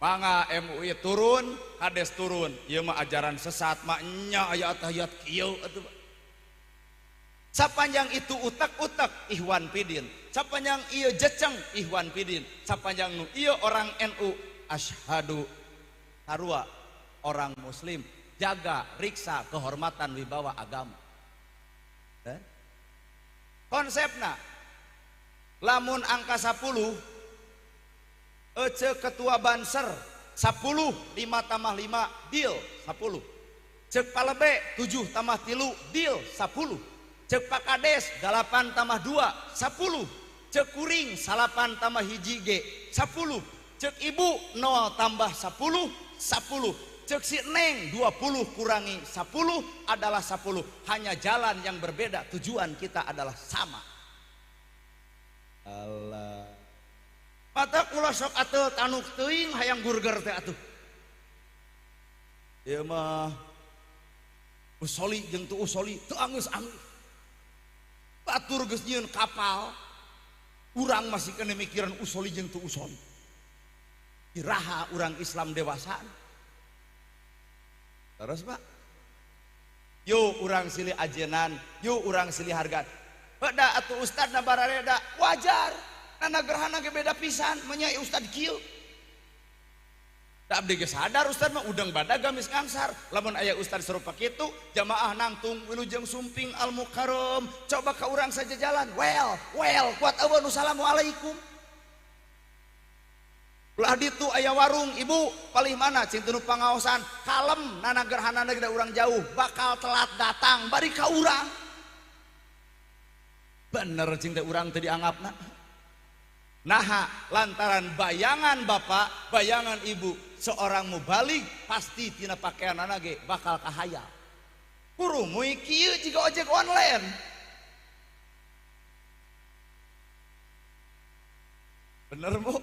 Mangga MUI turun, Kades turun. Ieu mah ajaran sesat, mah nya aya atahiyat kieu atuh. Sapanjang itu utak-utak Ikhwan Pidin, sapanjang ieu jeceng Ikhwan Pidin, sapanjang nu ieu orang NU asyhadu sarua orang muslim jaga riksa kehormatan wibawa agama. Konsepna lamun angka 10 ece ketua Banser 10 5 tambah 5 deal 10, cek palebe 7 tambah 3 deal 10, cek Pak Kades 8 tambah 2 10, cek kuring 8 tambah 1 G 10, cek ibu 0 tambah 10 10, cek si neng 20 kurangi 10 adalah 10. Hanya jalan yang berbeda, tujuan kita adalah sama. Allah. Mata kula sok ateul tanuk teuing hayang burger teh atuh. Ieu mah usoli jeung teu usoli teu anggeus-anggeus. Batur geus nyieun kapal, urang masih kena mikiran usoli jeung teu usoli. Iraha urang Islam dewasa. Terus Pak. Yuk urang silih ajenan, yuk urang silih harga. Beda atuh ustad na barareda, wajar. Nana gerhana ge beda pisan, menyai ustad kieu. Da abdi ge sadar ustad mah udang badag gamis ngangsar. Lamun aya ustad serupa kitu, jamaah nangtung wilujeng sumping al mukarram, coba ka urang saja jalan. Well, well, kuat eueuh nu salamualaikum. Ulah ditu aya warung ibu palih mana cing teu pangaosan kalem nana gerhana da urang jauh bakal telat datang bari ka urang. Bener cing teh urang teu dianggapna. Naha lantaran bayangan bapak, bayangan ibu seorang mubalig pasti tina pakaianana ge bakal kahayal. Kurumuy kieu jiga ojek online. Bener bu?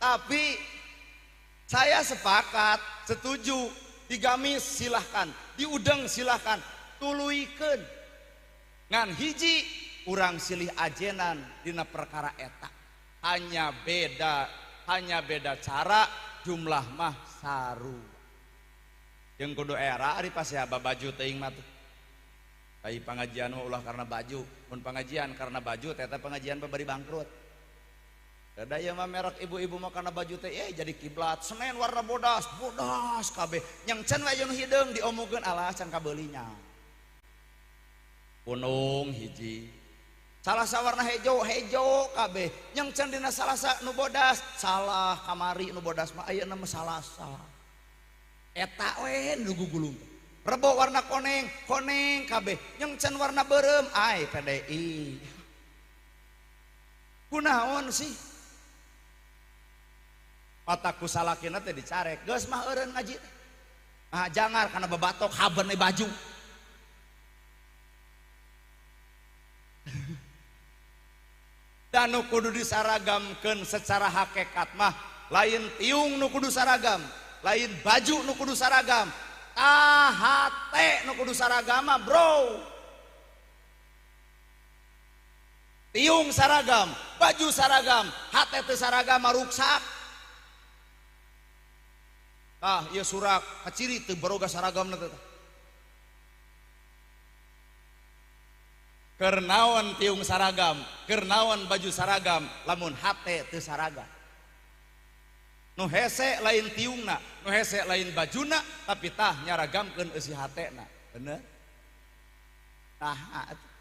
Tapi saya sepakat, setuju, digamis silahkan, diudeng silahkan, tuluikeun. Ngan hiji urang silih ajenan dina perkara eta. Hanya beda cara, jumlah mah saru. Jeung kudu era ari pasea baju teuing mah tuh. Ai pangajian mah ulah karena baju, mun pangajian karena baju teh pengajian bari bangkrut. Ada ieu mah merek ibu-ibu mah karena baju teh jadi kiblat Senin warna bodas, bodas kabeh. Yang can we nu hideung diomongkeun alah can kabeulinya. Punung hiji. Salasa warna hejo, hejo kabeh. Yang can dina salasa nu bodas, salah kamari nu bodas mah ayeuna mah salasa. Eta we nu gugulung. Rebo warna koneng, koneng kabeh. Yang can warna beureum ai PDI. Kunaon sih? Mataku salakina teh dicarek, geus mah eureun ngaji. Ah jangar kana bebatok haben baju. Dan nu kudu disaragamkeun secara hakikat mah lain tiung nu kudu saragam, lain baju nu kudu saragam, tah hate nu kudu saragam mah bro. Tiung saragam, baju saragam, hate teu saragam mah ruksak. Ah, ieu surak kaciri teu baroga saragamna teh. Keur naon tiung saragam, keur naon baju saragam, lamun hate teu saragam. Nu hese lain tiungna, nu hese lain bajuna, tapi tah nyaragamkeun eusi hatena. Bener? Tah atuh.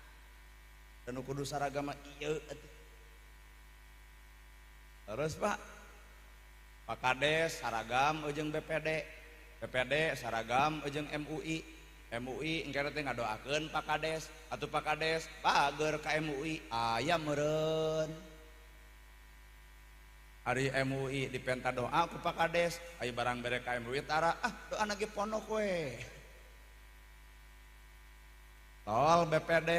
Dan nu kudu saragam mah ieu atuh. Terus Pak, Pak Kades saragam jeung BPD, BPD saragam jeung MUI, MUI engke teh ngadoakeun Pak Kades, atuh Pak Kades bager ka MUI, aya meureun. Ari MUI dipenta doa ku Pak Kades, aya barang bere ka MUI tara, ah doana ge ponok we. Tol BPD,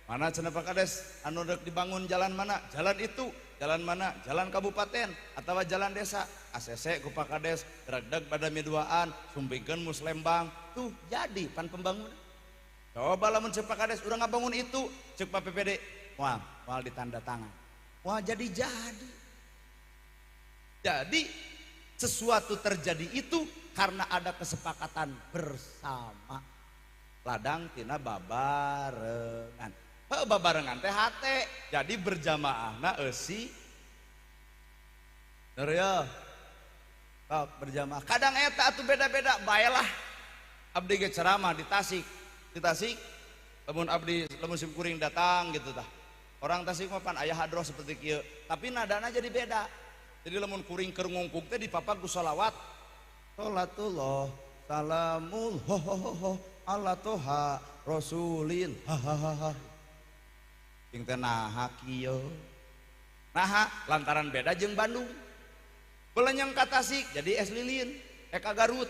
mana cenah Pak Kades anu rek dibangun jalan mana? Jalan itu. Jalan mana? Jalan kabupaten atau jalan desa. ACC ku Pak Kades, dregdeg pada miduaan, sumpingkeun Muslembang, tuh jadi pan pembangunan. Coba lamun cek Pak Kades urang ngabangun itu, cek Pak PPD, wah, moal ditanda tangan. Wah, jadi. Jadi sesuatu terjadi itu karena ada kesepakatan bersama. Ladang tina babarengan. Heuh babarengan teh hate, jadi berjamaahna eusi. Bener ya? Sok berjamaah. Kadang eta atuh beda-beda, baelah. Abdi ge ceramah di Tasik. Di Tasik lamun abdi lamun sim kuring datang gitu tah. Orang Tasik mah pan aya hadroh seperti kieu, tapi nadana jadi beda. Jadi lamun kuring keur ngungkung teh dipapag ku sholawat. Sholatullah salamul ho ho ho ala toha rasulil ha ha ha. Jeung teh naha kieu. Naha lantaran beda jeung Bandung. Belenyeng ka Tasik jadi es lilin, ka Garut.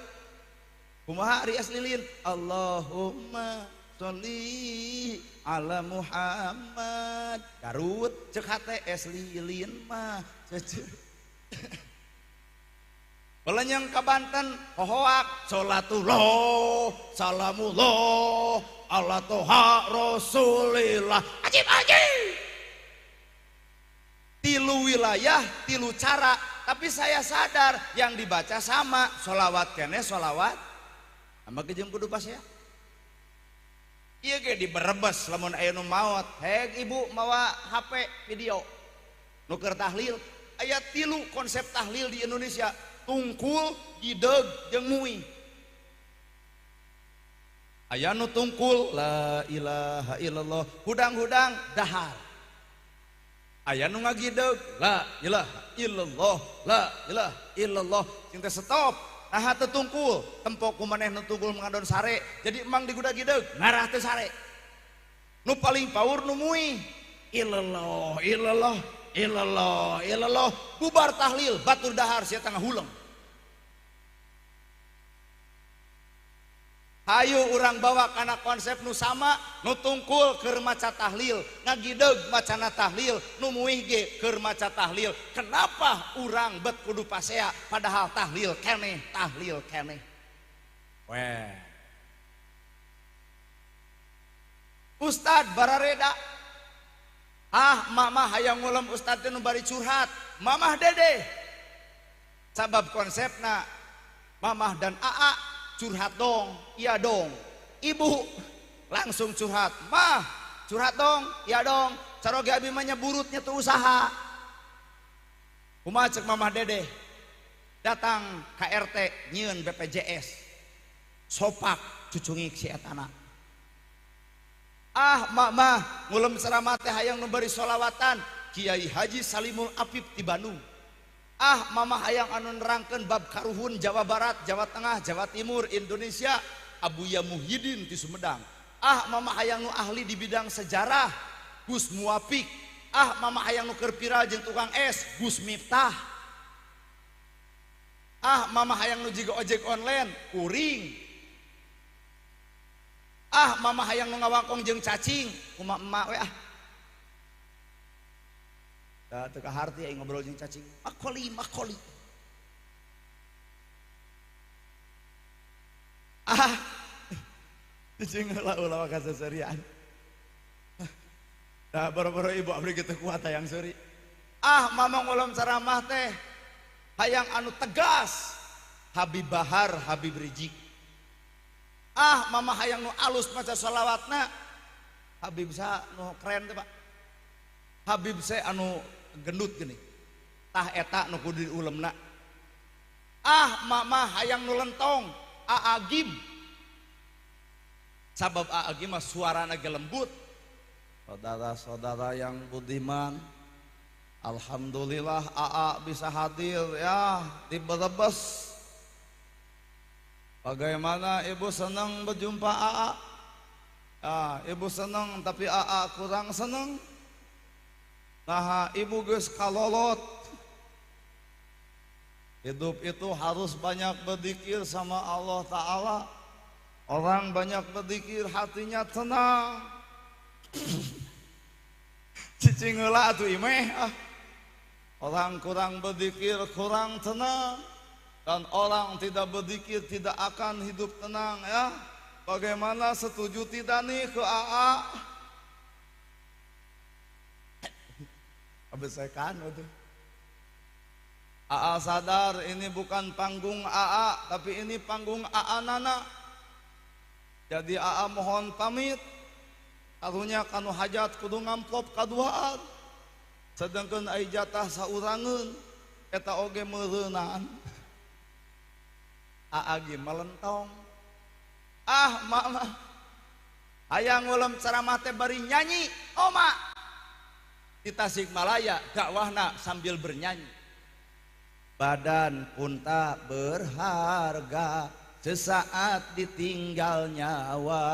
Kumaha ari es lilin? Allahumma sholli ala Muhammad. Garut cek hate es lilin mah. Belenyeng ka Banten hohoak sholatullah salamullah ala toha rasulillah. Ajib ajib. Tilu wilayah, tilu cara, tapi saya sadar yang dibaca sama, sholawat kene sholawat. Ambak jeung kudu pasea. Ieu ge di Brebes lamun aya nu maot, heg ibu mawa HP video. Nu keur tahlil, aya 3 konsep tahlil di Indonesia, tungkul, gideg, jeung muih. Aya nu tungkul la ilaha illallah, hudang-hudang dahar. Aya nu ngagideg la ilaha illallah, la ilaha illallah, cing teh stop. Nah teu tungkul, tempok ku maneh nu tungkul ngadon sare, jadi emang digudag-gideg ngarah teu sare. Nu paling paur nu muih, illallah, illallah, illallah, illallah, bubar tahlil, batur dahar sia tengah huleng. Hayu urang bawa kana konsep nu sama, nu tungkul keur maca tahlil, ngagideg macana tahlil, nu muih ge keur maca tahlil. Kenapa urang bet kudu pasea padahal tahlil keneh, tahlil keneh. Weh. Ustad barareda. Ah, mamah hayang ngulem ustad teh nu bari curhat, mamah dede. Sabab konsepna mamah dan aa curhat dong, iya dong. Ibu langsung curhat, mah curhat dong, iya dong. Caroge abi mah nya burutnya tuh usaha. Kumaha cek mamah dedeh, datang ka RT nyieun BPJS, sopak cucungik si etana. Ah mamah ngulem ceramah teh hayang nu bari solawatan Kiai Haji Salimul Afif di Bandung. Ah mama hayang anu nerangkeun bab karuhun Jawa Barat, Jawa Tengah, Jawa Timur, Indonesia, Abuya Muhyiddin di Sumedang. Ah mama hayang nu ahli di bidang sejarah, Gus Muwafiq. Ah mama hayang nu keur viral jeung tukang es, Gus Miftah. Ah mama hayang nu jiga ojek online, kuring. Ah mama hayang nu ngawangkong jeung cacing, kumaha emak we ah. Teu kaharti aing ngobrol jeung cacing. Makoli, makoli. Ah. Cicing heula ulah kaseserian. Nah, boro-boro ibu abdi kitu kuat hayang seuri. Ah, mama ngulem ceramah teh hayang anu tegas. Habib Bahar, Habib Rizik. Ah, mama hayang nu alus maca sholawatna. Habib sa nu keren teh, Pak. Habib saya anu gendut gini, tah eta nu kudu diulemna. Ah mama hayang nu lentong, Aa Gim. Sabab Aa Gim mah suarana ge lembut. Saudara-saudara yang budiman, alhamdulillah Aa bisa hadir ya di Brebes. Bagaimana ibu senang berjumpa Aa? Ya, ibu senang tapi Aa kurang senang. Nah, ibu geus kalolot. Hidup itu harus banyak berzikir sama Allah Ta'ala. Orang banyak berzikir hatinya tenang. Cicing heula atuh imeh ah. Orang kurang berzikir kurang tenang. Dan orang tidak berzikir tidak akan hidup tenang ya. Bagaimana, setuju tidak nih ke AA? Abesekan itu. AA sadar ini bukan panggung AA, tapi ini panggung AA Nana. Jadi AA mohon pamit. Karunya kanu hajat kudu ngamplop kaduaan. Sedangkan ai jatah saurangeun eta oge meureunaan. AA ge melentong. Ah mama hayang ngulem ceramah teh bari nyanyi, oma. Di Tasikmalaya dakwahna sambil bernyanyi. Badan pun tak berharga sesaat ditinggal nyawa,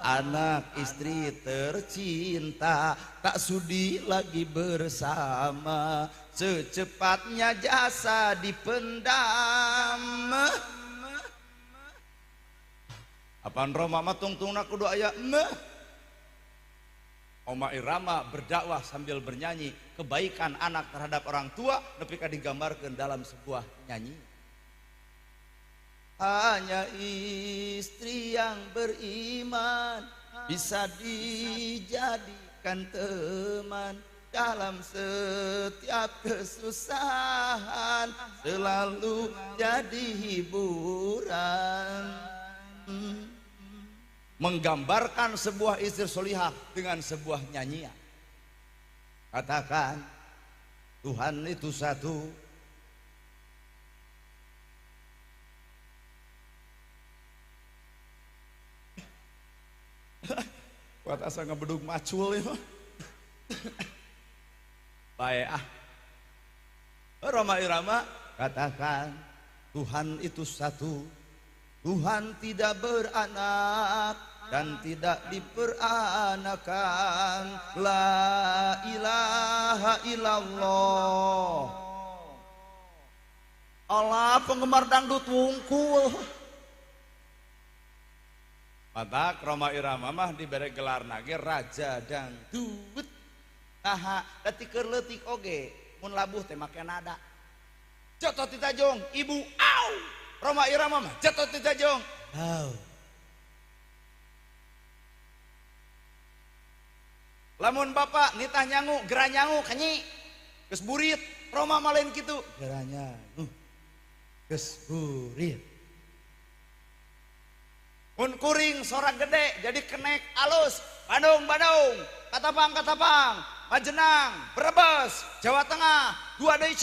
anak istri tercinta tak sudi lagi bersama, secepatnya jasa dipendam. Apaan Roma mah tungtungna kudu aya meh. Oma Irama berdakwah sambil bernyanyi, kebaikan anak terhadap orang tua nepi ka digambarkeun dalam sebuah nyanyi. Hanya istri yang beriman bisa dijadikan teman dalam setiap kesusahan selalu jadi hiburan. Menggambarkan sebuah istri solihah dengan sebuah nyanyian. Katakan Tuhan itu satu. Kuat asa ngebedug macul ya. Baik ah. Roma Irama katakan Tuhan itu satu. Tuhan tidak beranak dan tidak diperanakan. La ilaha illallah. Allah penggemar dangdut wungkul. Mata Roma Irama mah diberi gelar nage raja dangdut. Nah, dati keur leutik oge mun labuh teh make nada. Jotot ti tajong, ibu au. Roma Irama mah jatuh ti tajong. Au. Lamun bapak nitah nyangu, gerah nyangu kanyi. Geus burit, Roma mah lain kitu. Gerah nyangu. Geus burit. Mun kuring sorak gede jadi kenek alus. Bandung, Bandung, Katapang, Katapang, Majenang, Brebes, Jawa Tengah, dua deui.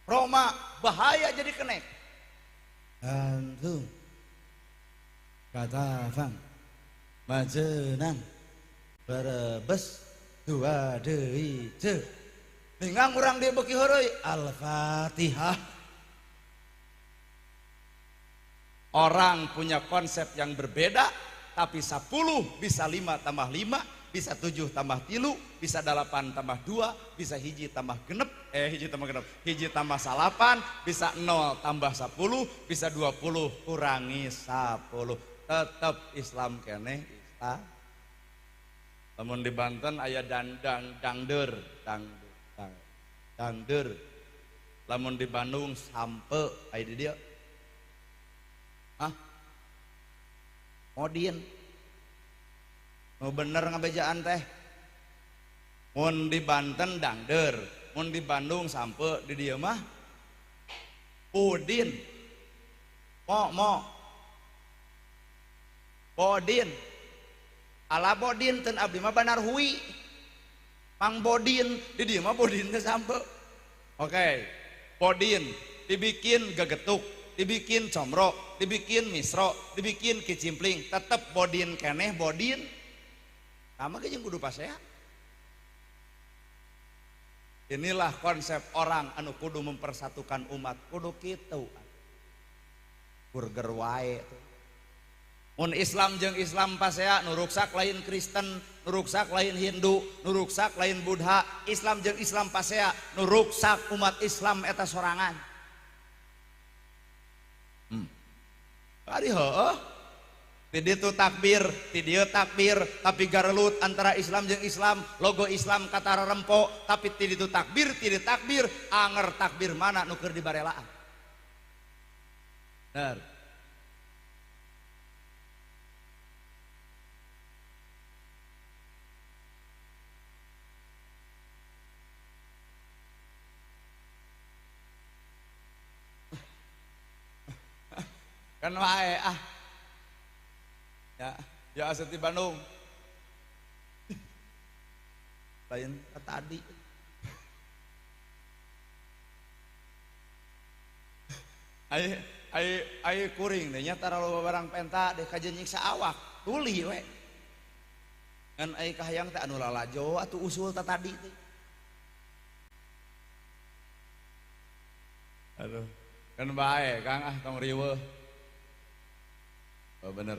Roma bahaya jadi kenek. Bandung, Katapang, Majenang, Brebes, dua deui. Ningang urang dia beuki heureuy. Al-Fatihah. Orang punya konsep yang berbeda, tapi 10 bisa 5 tambah 5, bisa 7 tambah 3, bisa 8 tambah 2, bisa hiji tambah genep, hiji tambah genep, hiji tambah 9, bisa 0 tambah 10, bisa 20 kurangi 10. Tetap Islam keneh Islam. Namun di Banten aya dandang dangder, dangder, dangder. Lamun di Bandung sampe aya di dieu. Hah? Modin. Nu bener ngabejaan teh. Mun di Banten dangder, mun di Bandung sampe, di dieu mah pudin. Mo mo. Bodin. Ala bodin ten abdi mah banar hui. Mang bodin, di dieu mah bodin teh sampe. Oke. Bodin dibikin gegetuk, dibikin comro, dibikin misro, dibikin kicimpling, tetep bodin keneh bodin. Sama ge jeung kudu pasea. Inilah konsep orang anu kudu mempersatukan umat, kudu kitu. Burger wae tuh. Mun Islam jeung Islam pasea, nu ruksak lain Kristen, nu ruksak lain Hindu, nu ruksak lain Buddha. Islam jeung Islam pasea, nu ruksak umat Islam eta sorangan. Ari heueuh. Ti ditu takbir, ti dieu takbir, tapi garelut antara Islam jeung Islam, logo Islam kata rerempo, tapi ti ditu takbir, ti dieu takbir, anger takbir mana nu keur dibarelaan. Bener. Kan wae ah. Ya, ya asup di Bandung. Lain tadi. Ai ai ai kuring deh nya tara loba barang penta deh kajeun nyiksa awak, tuli we. Ngan ai kahayang teh anu lalajo atuh usul ta tadi teh. Aduh, kan bae Kang ah tong riweuh. Oh bener.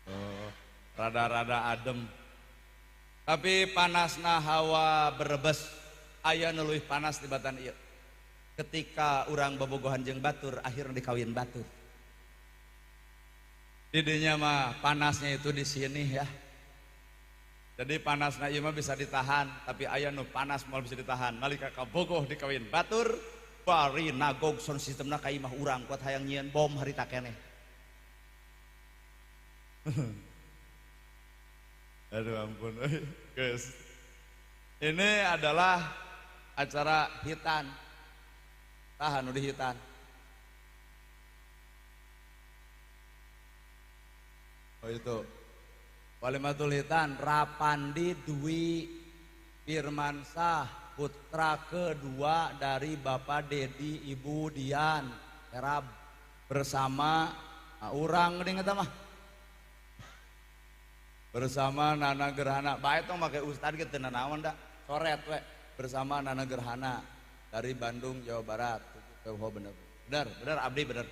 Oh, rada-rada adem. Tapi panasna hawa Brebes aya nu leuwih panas tibatan ieu. Ketika urang bobogohan jeung batur akhirna dikawin batur. Didinya mah panasnya itu di sini ya. Jadi panasna ieu mah bisa ditahan, tapi aya nu panas moal bisa ditahan. Nalika kabogoh dikawin batur, bari nagog sound systemna ka imah urang kuat hayang nyieun bom harita keneh. Aduh ampun, guys. Ini adalah acara hitan. Tahan udah hitan. Oh itu. Walimatul hitan Rapandi Dwi Firmansah, putra kedua dari Bapak Dedi Ibu Dian Herab bersama urang geuning eta mah. Bersama Nana Gerhana. Bae tong make ustad ge teu nanaon da. Coret we bersama Nana Gerhana dari Bandung Jawa Barat. Oh bener. Bener, bener abdi bener.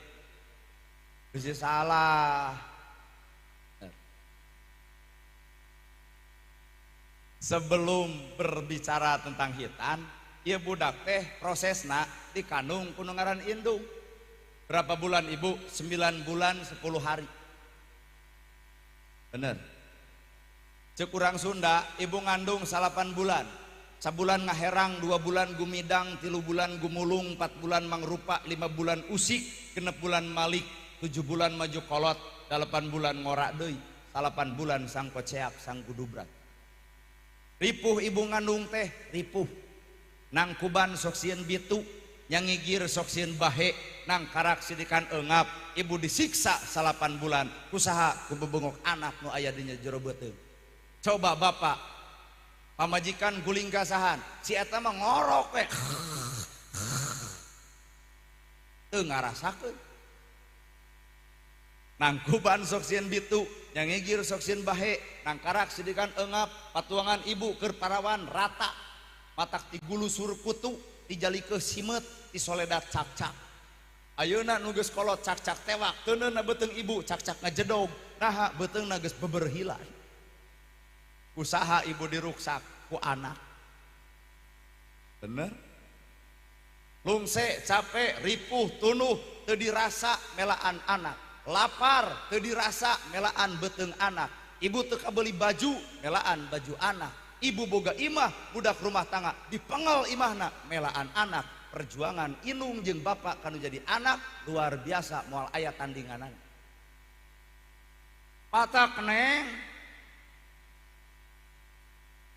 Bisa salah. Bener. Sebelum berbicara tentang hitan, ieu budak teh prosesna dikandung ku nu ngaran indung. Berapa bulan ibu? 9 bulan 10 hari. Bener. Cek urang Sunda, ibu ngandung 8 bulan. Sabulan ngaherang, 2 bulan gumidang, 3 bulan gumulung, 4 bulan mangrupa, 5 bulan usik, 6 bulan malik, 7 bulan maju kolot, 8 bulan ngorak deui, 8 bulan sangkoceak, sangkudubrat. Ripuh ibu ngandung teh, ripuh. Nangkuban sok sieun bitu, nyangigir sok sieun bahe, nangkarak sidikan eungap, ibu disiksa 8 bulan, kusaha ku bebengok anak nu aya di jero beuteung. Coba bapak pamajikan guling kasahan, si eta mah ngorok we. Teu ngarasakeun. Nangkuban sok sieun bitu, nyangigir sok sieun bahe, nangkarak sidikan eungap, patuangan ibu keur parawan rata. Matak tigulu surkutu, tijalikeun simeut, tisoledat cakcak. Ayeuna nu geus kolot cakcak tewak, teuneuna beuteung ibu cakcak ngajedog, naha beuteungna geus beberhilan. Usaha ibu diruksak ku anak. Bener? Lungse, capek, ripuh, tunuh, teu dirasa melaan anak. Lapar, teu dirasa melaan beuteung anak. Ibu teu kabeli baju, melaan baju anak. Ibu boga imah, budak rumah tangga, dipengel imahna, melaan anak. Perjuangan inung jeung bapak kanu jadi anak luar biasa moal aya tandinganana. Patak neng.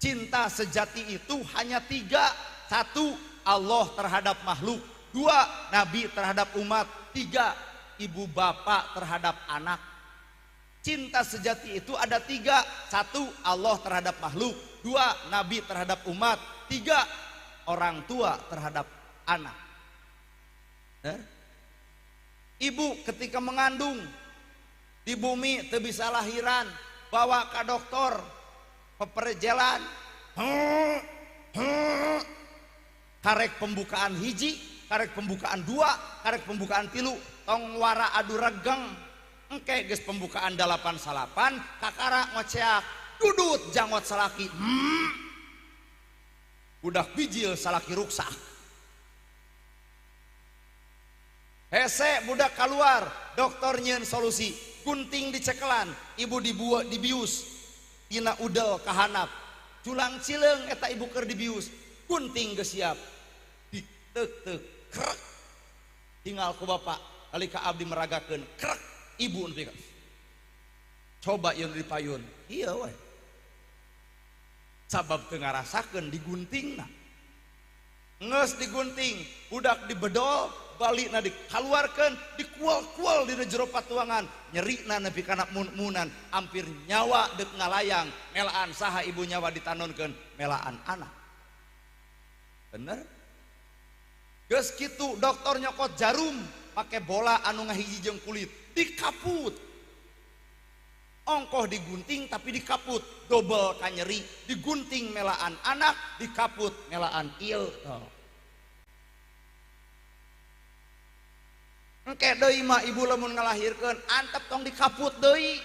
Cinta sejati itu hanya 3. 1, Allah terhadap makhluk. 2, Nabi terhadap umat. 3, ibu bapak terhadap anak. Cinta sejati itu ada 3. 1, Allah terhadap makhluk. 2, Nabi terhadap umat. 3, orang tua terhadap anak. Ibu ketika mengandung di bumi teu bisa lahiran, bawa ke dokter, peperjelan, karek pembukaan hiji, karek pembukaan 2, karek pembukaan 3, tong wara adu regeng, engke geus pembukaan 8 salapan, kakara ngoceak, dudut jangot salaki, budak bijil salaki ruksak, hese budak keluar, dokter nyieun solusi, gunting dicekelan, ibu dibuat dibius. Tina udel kahanap, culang cileung eta ibu keur dibius, gunting geus siap, ditek-tek, krek, tinggal ku bapak, kali ka abdi meragakeun, krek, ibu nepi ka. Coba ieu di payun, ieu we. Sabab teu ngarasakeun diguntingna. Geus digunting, budak dibedol, balikna dikaluarkeun, dikual-kual di jero patuangan, nyerina nepi kana mun-munan, hampir nyawa deuk ngalayang, melaan saha ibu nyawa ditanonkeun, melaan anak. Bener? Geus kitu dokter nyokot jarum make bola anu ngahiji jeung kulit, dikaput. Ongkoh digunting tapi dikaput, dobel kanyeri, digunting melaan anak, dikaput melaan ieu. Oh. Engke deui mah ibu lamun ngalahirkeun antep tong dikaput deui.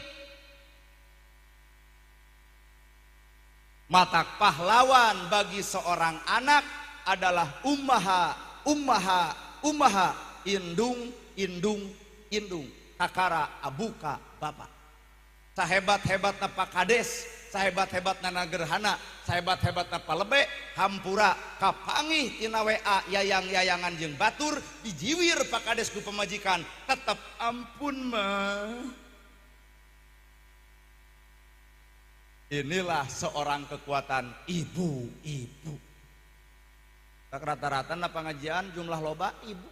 Matak pahlawan bagi seorang anak adalah ummaha, ummaha, ummaha, indung, indung, indung, kakara abuka bapak. Sahebat-hebatna Pak Kades, sahebat-hebatna Nagerhana, sahebat-hebatna Palebe, hampura kapangih tina WA yayang-yayangan jeung batur dijiwir Pak Kades ku pemajikan, tetep ampun mah. Inilah seorang kekuatan ibu-ibu. Rata-rata na pengajian jumlah loba ibu.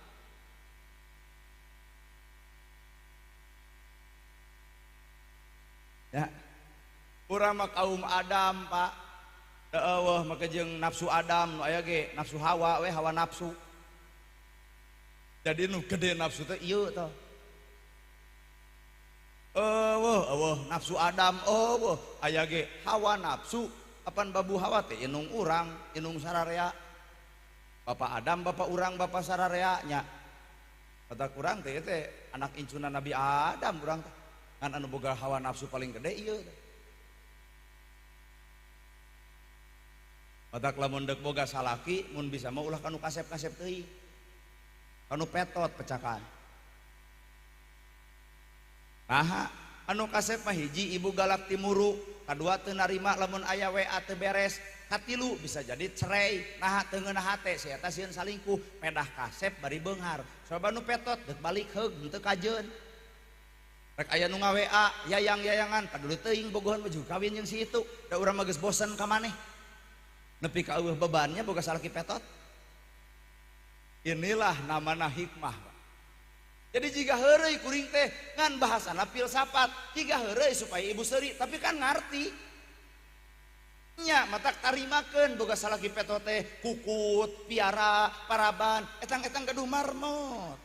Ya. Urang mah kaum Adam, Pak. Eueuh make jeung nafsu Adam nu aya ge nafsu Hawa we, hawa nafsu. Jadi nu gede nafsu teh ieu tah. Eueuh eueuh nafsu Adam eueuh aya ge hawa nafsu apan babu hawa teh inung urang, inung sararea. Bapak Adam, bapak urang, bapak sararea nya. Kata kurang teh teh anak incuna Nabi Adam urang teh. Ngan anu boga hawa nafsu paling gede ieu teh. Batak lamun deuk boga salaki mun bisa mah ulah kanu kasep-kasep teuing. Kanu petot pecakan. Naha anu kasep mah hiji ibu galak timuru, kadua teu narima lamun aya WA teu beres, katilu bisa jadi cerai, naha teu ngeunah hate si eta sieun salingkuh, pedah kasep bari beunghar. Coba nu petot deuk balik heug henteu kajeun. Rek aya nu nga-WA yayang-yayangan paduli teuing bogohan mah juga kawin jeung si itu, da urang mah geus bosen ka maneh. Nepi ka eueuh bebannya boga salaki petot. Inilah namana hikmah. Jadi jika heureuy kuring teh ngan bahasana filsafat, jika heureuy supaya ibu seuri, tapi kan ngarti. Nya matak tarimakeun boga salaki petot teh kukut, piara, paraban, etang-etang gaduh marmot.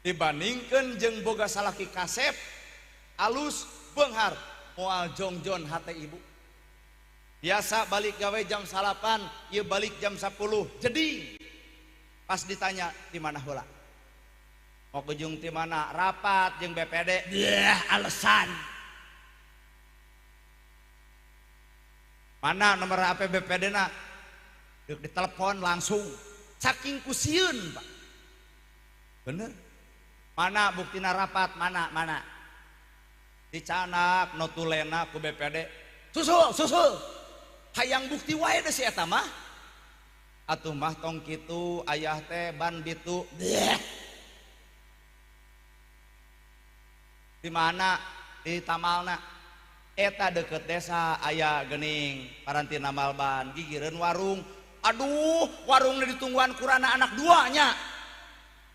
Dibandingkeun jeung boga salaki kasep, alus, beunghar, moal jongjon hate ibu. Biasa balik gawe jam 9, ieu balik jam 10. Jadi pas ditanya di mana heula? Mau kejung di mana? Rapat jeung BPD. Yeh, alasan. Mana nomor HP BPD na? Deuk ditelepon langsung. Saking kusieun, Pak. Bener. Mana buktina rapat? Mana? Mana? Dicanak notulena ku BPD. Susul, susul. Hayang bukti wae deh si eta mah. Atuh mah tong kitu ayah teh ban bitu. Di mana? Di Tamalna. Eta deket desa aya gening parantina malban gigireun warung. Aduh, warungna ditungguan kurana anak duanya.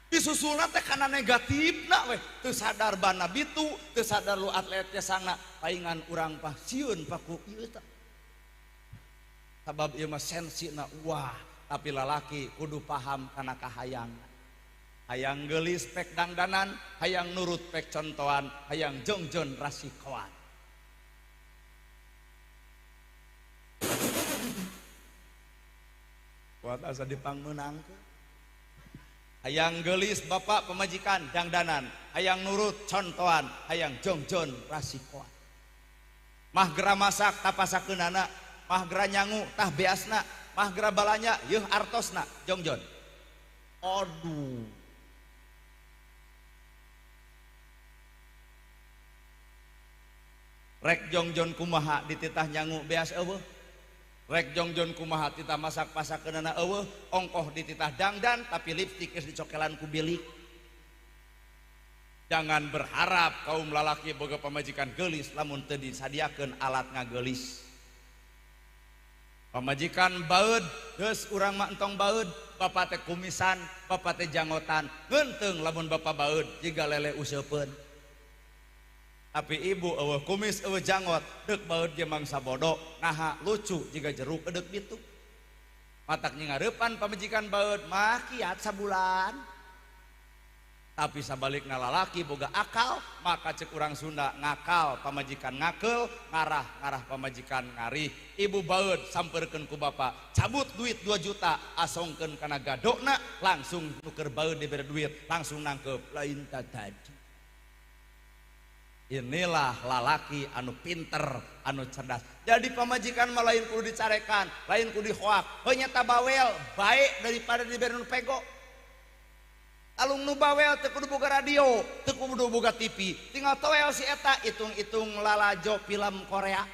Disusulna teh kana negatifna weh. Teu sadar bana bitu, teu sadar lu atletnya sangna. Paingan urang pah sieun paku ieu teh. Sabab ieu mah sensina wah, tapi lalaki kudu paham kana kahayang. Hayang geulis pek dangdanan, hayang nurut pek contohan, hayang jongjon rasikoan. Kuat asa dipangmeunangkeun. Hayang geulis bapak pemajikan dangdanan, hayang nurut contohan, hayang jongjon rasikoan. Mah gera masak tapasakeunana, mah gera nyangu tah beasna, mah gera balanya yeuh artosna jongjon. Aduh. Rek jongjon kumaha dititah nyangu beas eueuh. Rek jongjon kumaha titah masak pasakeunana eueuh, ongkoh dititah dangdan tapi lipstik geus dicokelan ku bilik. Jangan berharap kaum lalaki boga pamajikan geulis lamun teu disadiakeun alat ngageulis. Pamajikan baeud, geus urang mah entong baeud, bapa teh kumisan, bapa teh janggotan, ngeunteng lamun bapa baeud jiga lele useupeun. Tapi ibu eueuh kumis eueuh janggot, deuk baeud ge mangsa bodo, naha lucu jiga jeruk edeuk bitu. Matak nyingareupan pamajikan baeud mah kiat sabulan. Tapi sabalikna lalaki boga akal, maka cek urang Sunda ngakal pamajikan ngakel, ngarah-ngarah pamajikan ngarih. Ibu baeud sampeurkeun ku bapa, cabut duit 2 juta, asongkeun kana gadokna, langsung nuker baeud dibere duit, langsung nangkep lain tadi. Inilah lalaki anu pinter, anu cerdas. Jadi pamajikan mah lain kudu dicarekan, lain kudu dihoak. Heuh nyata bawel baik daripada dibere nu pego. Alung nu bawel teu kudu boga radio, teu kudu boga TV, tinggal toel si eta hitung-hitung lalajo film Korea.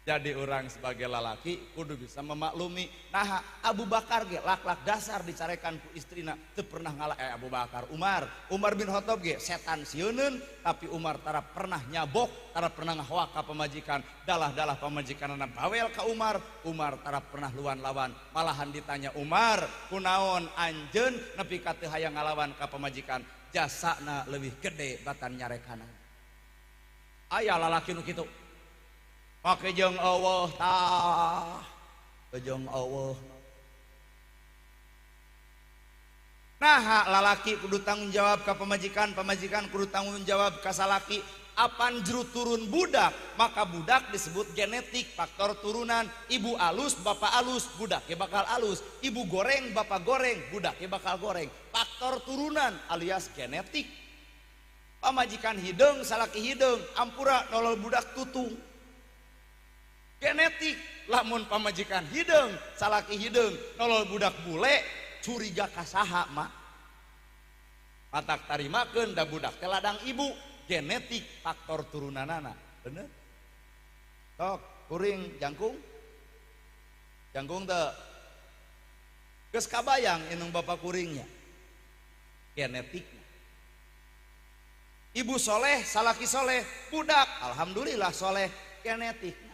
Jadi orang sebagai lalaki kudu bisa memaklumi. Nah, Abu Bakar ge lak-lak dasar dicarekan ku istrina teu pernah ngalah. Abu Bakar, Umar bin Khattab ge setan sieuneun, tapi Umar tara pernah nyabok, tara pernah ngahoak ka pamajikan, dalah-dalah pamajikanana bawel ka Umar, Umar tara pernah luan lawan. Malahan ditanya Umar, kunaon anjeun nepi ka teu hayang ngalawan ka pamajikan, jasana leuwih gede batan nyarekana. Aya lalaki nu kitu. Make jeung eueuh tah, jeung eueuh. Nah, lalaki kudu tanggung jawab ka pamajikan, pamajikan kudu tanggung jawab ka salaki. Apan juru turun budak, maka budak disebut genetik, faktor turunan. Ibu alus, bapak alus, budak ya bakal alus. Ibu goreng, bapak goreng, budak ya bakal goreng. Faktor turunan alias genetik. Pamajikan hideung, salaki hideung, ampura nolol budak tutung. Genetik, lamun pamajikan hideung, salaki hideung, nolol budak bule, curiga kasaha mak. Matak tarimakeun da budak teh ladang ibu, genetik faktor turunanana. Bener? Tok, kuring jangkung. Jangkung teu. Geus kabayang inung bapak kuringnya. Genetik. Ibu soleh, salaki soleh, budak alhamdulillah soleh, genetik.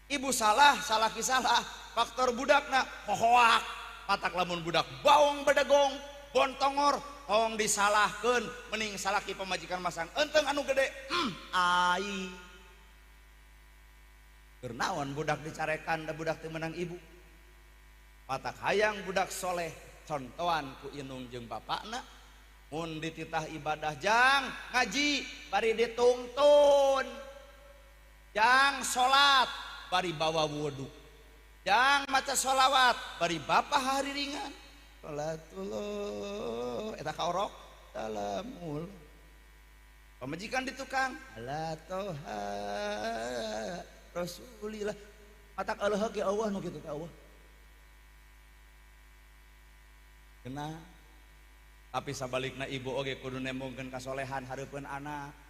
Ibu salah, salaki salah, faktor budakna hohoak, matak lamun budak baong bedegong, bontongor, tong disalahkeun, mending salaki pamajikan masang enteng anu gede, ai. Keur naon budak dicarekan da budak teu meunang ibu. Matak hayang budak soleh, contohan ku inung jeung bapakna, mun dititah ibadah jang ngaji bari ditungtun. Jang salat bari bawa wudu, jang maca sholawat bari bapak hari ringan sholatullah eta kaorok salamul pamajikan di tukang ala toha rasulillah matak aleuh ge Allah nu kitu teh Allah kena. Tapi sabalikna ibu oge kudu nembongkeun kasolehan hareupeun anak.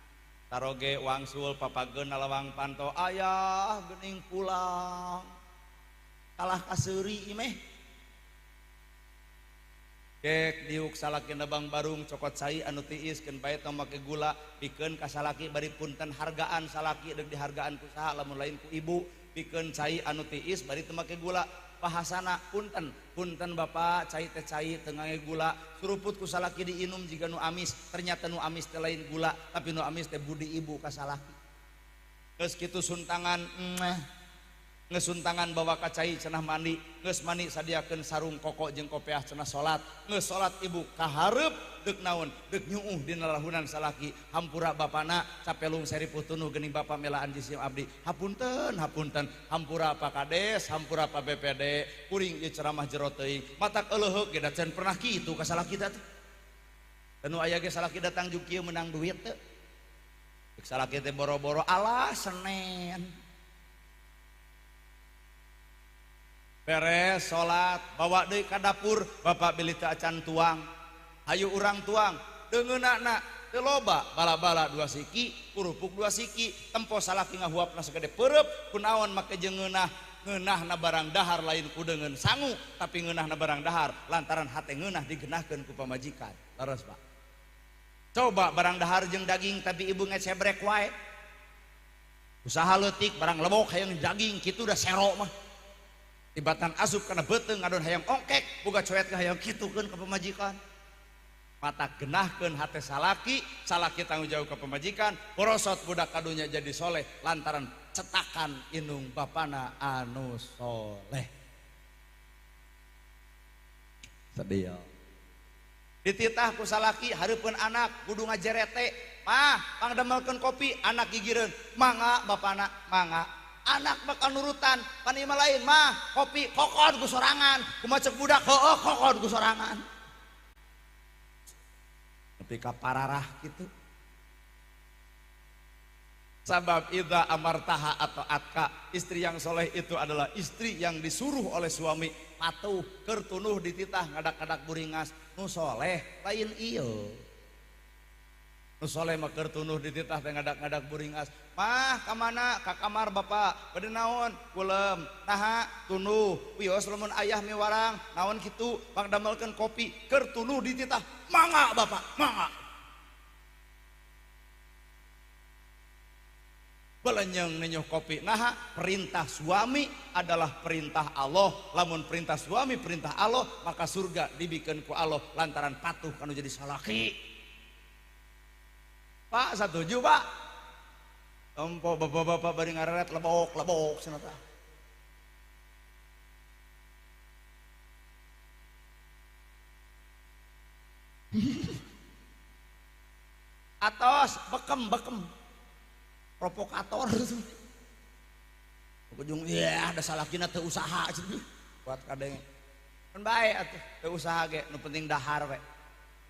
Taroge wangsul papageun nalawang panto ayah geuning pulang kalah kaseuri imeh kek diuk salaki nebang barung cokot cai anu tiis keun bae tong make gula pikeun ka salaki bari punten hargaan salaki deuk dihargaan ku saha lamun lain ku ibu pikeun cai anu tiis bari teu make gula bahasana punten punten bapak cai teh cai teu ngangge gula suruput ku salaki diinum jiga nu amis ternyata nu amis teh lain gula tapi nu amis teh budi ibu ka salaki geus kitu suntangan ngesuntangan bawa ka cai cenah mandi geus mandi sadiakeun sarung koko jeung kopeah cenah salat geus salat ibu kahareup deuk naon deuk nyuuh dina lahunan salaki hampura bapana capelung seri putunuh geuning bapa melaan jisim abdi hapunten hapunten hampura Pak Kades hampura Pak BPD kuring ieu ceramah jero teuing matak eueuh ge da can pernah kitu ka salaki teh nu aya ge salaki datang juk kieu menang duit teh deuk salaki teh boro-boro alah Senen beres salat bawa deui ka dapur bapak bilih teu acan tuang hayu urang tuang deungeunana teu loba bala-bala dua siki kurupuk dua siki tempo salaki ngahuapna sagede peureub kunaon make jeung ngeunah ngeunahna barang dahar lain ku deungeun sangu tapi ngeunahna barang dahar lantaran hate ngeunah digenahkeun ku pamajikan leres Pak. Coba barang dahar jeung daging tapi ibu ngecebrek wae usaha leutik barang lebok hayang daging kitu da sero mah tibatan asup kana beuteung ngadon hayang ongkek boga coet ka hayang kitukeun ka pamajikan mata genahkeun hate salaki salaki tanggung jawab ka pamajikan porosot budak kadunya jadi soleh lantaran cetakan inung bapana anu soleh sedih dititah ku salaki hareupeun anak kudu ngajerete mah pangdamelkeun kopi anak gigireun mangga bapana mangga anak bakal nurutan panima lain mah kopi kokon ku sorangan kumaha cek budak heueuh kokon ku sorangan nepi ka pararah kitu sabab idza amartaha atau atka istri yang soleh itu adalah istri yang disuruh oleh suami patuh keur tunuh dititah ngadak-ngadak buringas nu soleh lain ieu Nu soleh mah keur tunduh dititah teh ngadak-ngadak buringas. Mah ka mana? Ka kamar bapak. Bade naon? Kulem. Naha tunduh. Wios lamun ayah miwarang, naon kitu? Pangdamelkeun kopi keur tunduh dititah. Mangga bapak, mangga. Belenyeng nenyuh kopi. Naha perintah suami adalah perintah Allah. Lamun perintah suami perintah Allah, maka surga dibikeun ku Allah lantaran patuh kanu jadi salaki. Pak satuju pak. Tempo bapak-bapak bari ngareret lebok-lebok cenah tah. Atos bekem-bekem. Provokator. Ujung ya ada salakina teu usaha cenah. Buat kadenge. Keun bae atuh teu usaha ge nu penting dahar we.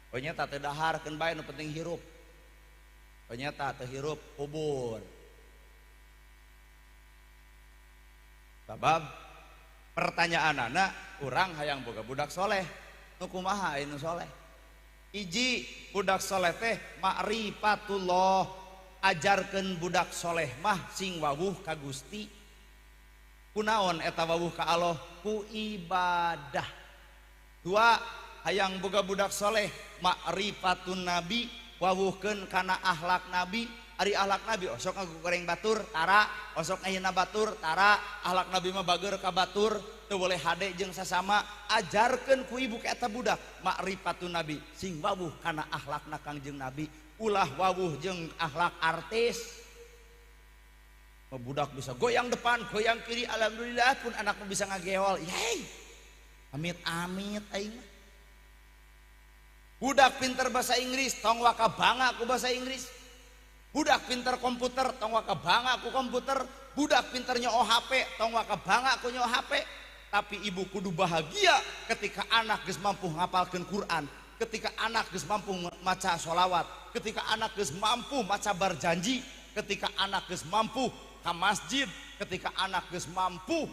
Poe nya teu dahar keun bae nu penting hirup. Ternyata terhirup kubur. Sabab pertanyaan anak urang hayang boga budak soleh. Nu kumaha anu soleh? Hiji budak soleh teh ma'rifatullah, ajarkeun budak soleh mah sing wawuh ka Gusti. Kunaon eta wawuh ka Allah? Ku ibadah. Dua, hayang boga budak soleh ma'rifatun nabi, wawuhkeun kana akhlak nabi. Ari akhlak nabi osok ngagoreng batur tara, osok ngahina batur tara, akhlak nabi mah bager ka batur, teu boleh hade jeung sasama. Ajarkeun ku ibu ka eta budak ma'rifatun nabi, sing wawuh kana akhlakna Kangjeng Nabi, ulah wawuh jeung akhlak artis. Budak bisa goyang depan, goyang kiri, alhamdulillah pun anakmu bisa ngageol. Yeay. Amit-amit aing mah. Budak pinter bahasa Inggris, tong waka bangga ku bahasa Inggris. Budak pinter komputer, tong waka bangga ku komputer. Budak pinter nyo HP, tong waka bangga ku nyo HP. Tapi ibu kudu bahagia ketika anak geus mampu ngapalkeun Quran, ketika anak geus mampu maca sholawat, ketika anak geus mampu maca barjanji, ketika anak geus mampu ka masjid, ketika anak geus mampu